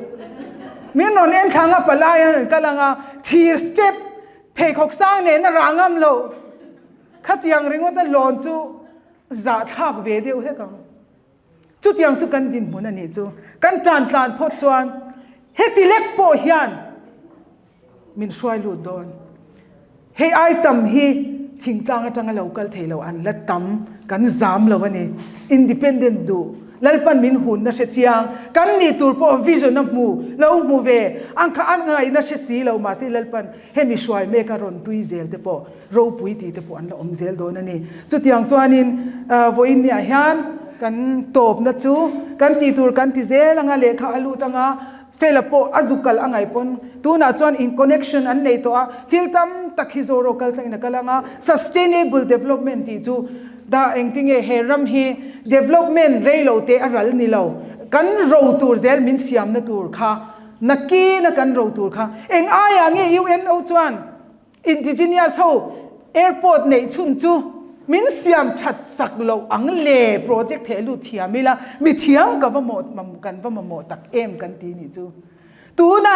Min rawn en thlang a palai an rawn kal ang a, thir step pheikhawk sang nen a rah ngam loh. Khatiang ringawt a lawn chu zahthlak ve deuh hlek ang. Chutiang chu kan dinhmun a nih chu. Kan tan tlan phawt chuan heti lek pawh hian min hruai lut dawn. Hei ai tam hi thingtlang atanga lo kal thei lo an la tam, kan zam lo a ni. Independent duh, Lalpan min hunna hre chiang, kan nih tur pawh vision a hmu, lo hmu ve, ang kha an ngaihna hre si lo mahse Lalpan hemi hruai mek a rawn tui zel te pawh ropui tih te pawh an la awm zel dawn a ni. Chutiang chuanin vawiin niah hian kan tawpna chu kan tih tur kan ti zel anga lehkha a lut anga Fela pawh a zu kal a ngaih pawn tunah chuan in connection an nei tawh a, thil tam tak hi Zoro kal tlangin a kal anga sustainable development tih chu dah engtinge he ram hi development rei lo te a ral ni lo kan ro tur zel min siamna tur kha nakina kan ro tur kha eng aiah nge UNO chuan Indigenous ho airport neih chhun chu min siam that sak loh ang le project theh lut thiam ila mi thiam ka va mawh kan va mamawh tak em kan ti nih chu. Tuna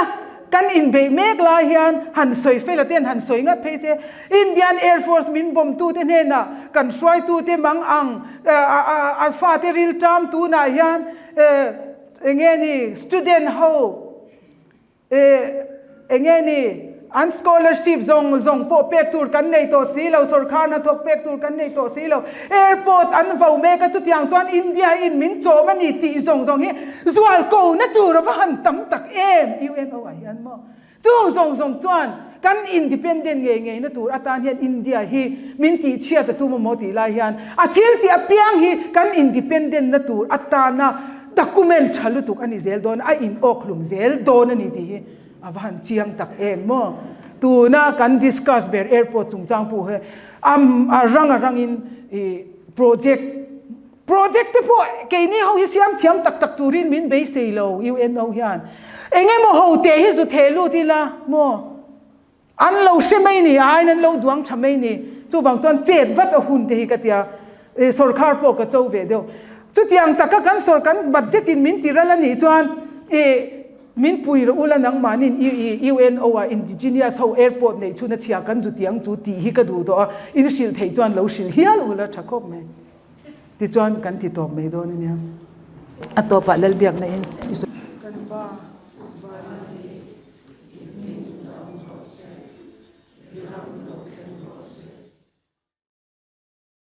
kan inbeih mek lai hian han sawi fel a ten han sawi ngat phei che Indian Air Force min bomb tu te hnenah kan hruaitu te mang ang a fate rilṭam tunah hian enge ni student ho Eh, enge ni? An scholarship zawng zawng pawh pek tur kan nei tawh si lo, sawrkhar hnathawk pek tur kan nei tawh si lo. Airport an vo mek a, chutiang chuan India in min chawm a ni tih zawng zawng hi zual ko na tur a va han tam tak em UNO ah hian maw? Chung zawng zawng chuan kan independent ngei ngei na tur atan hian India hi min tih chhiat a tum a maw tih lai hian a thil tih apiang hi kan independent na tur atana Document tha lutuk a ni zel dawn, a in awk hlum zel dawn a ni tih hi a va han chiang tak em maw. Tuna kan discuss ber airport chungchang pawh hi a rang a rangin i project project te pawh keini ho hi siam thiam tak tak turin min beisei lo UNO hian eng emaw ho te hi zu theh lut ila maw. An lo hre mai ni, a aiin an lo duang tha mai ni. Chuvang chuan chet vat a hun te hi ka tia. Sorkar pawh ka cho ve deuh. Chutiang taka kan sawr kan budget in min ti ral a nih chuan i min pui rawh ula nangmahniin UNO ah indigenous ho airport neih chhun a chhia kan zu tiang chu tih hi ka duh tawh a, in hrilh theih chuan lo hrilh hial ula tha khawp mai. Tichuan kan ti tawp mai dawn a nia. A tawpah Lalbiakna in i sawi. Kan pa.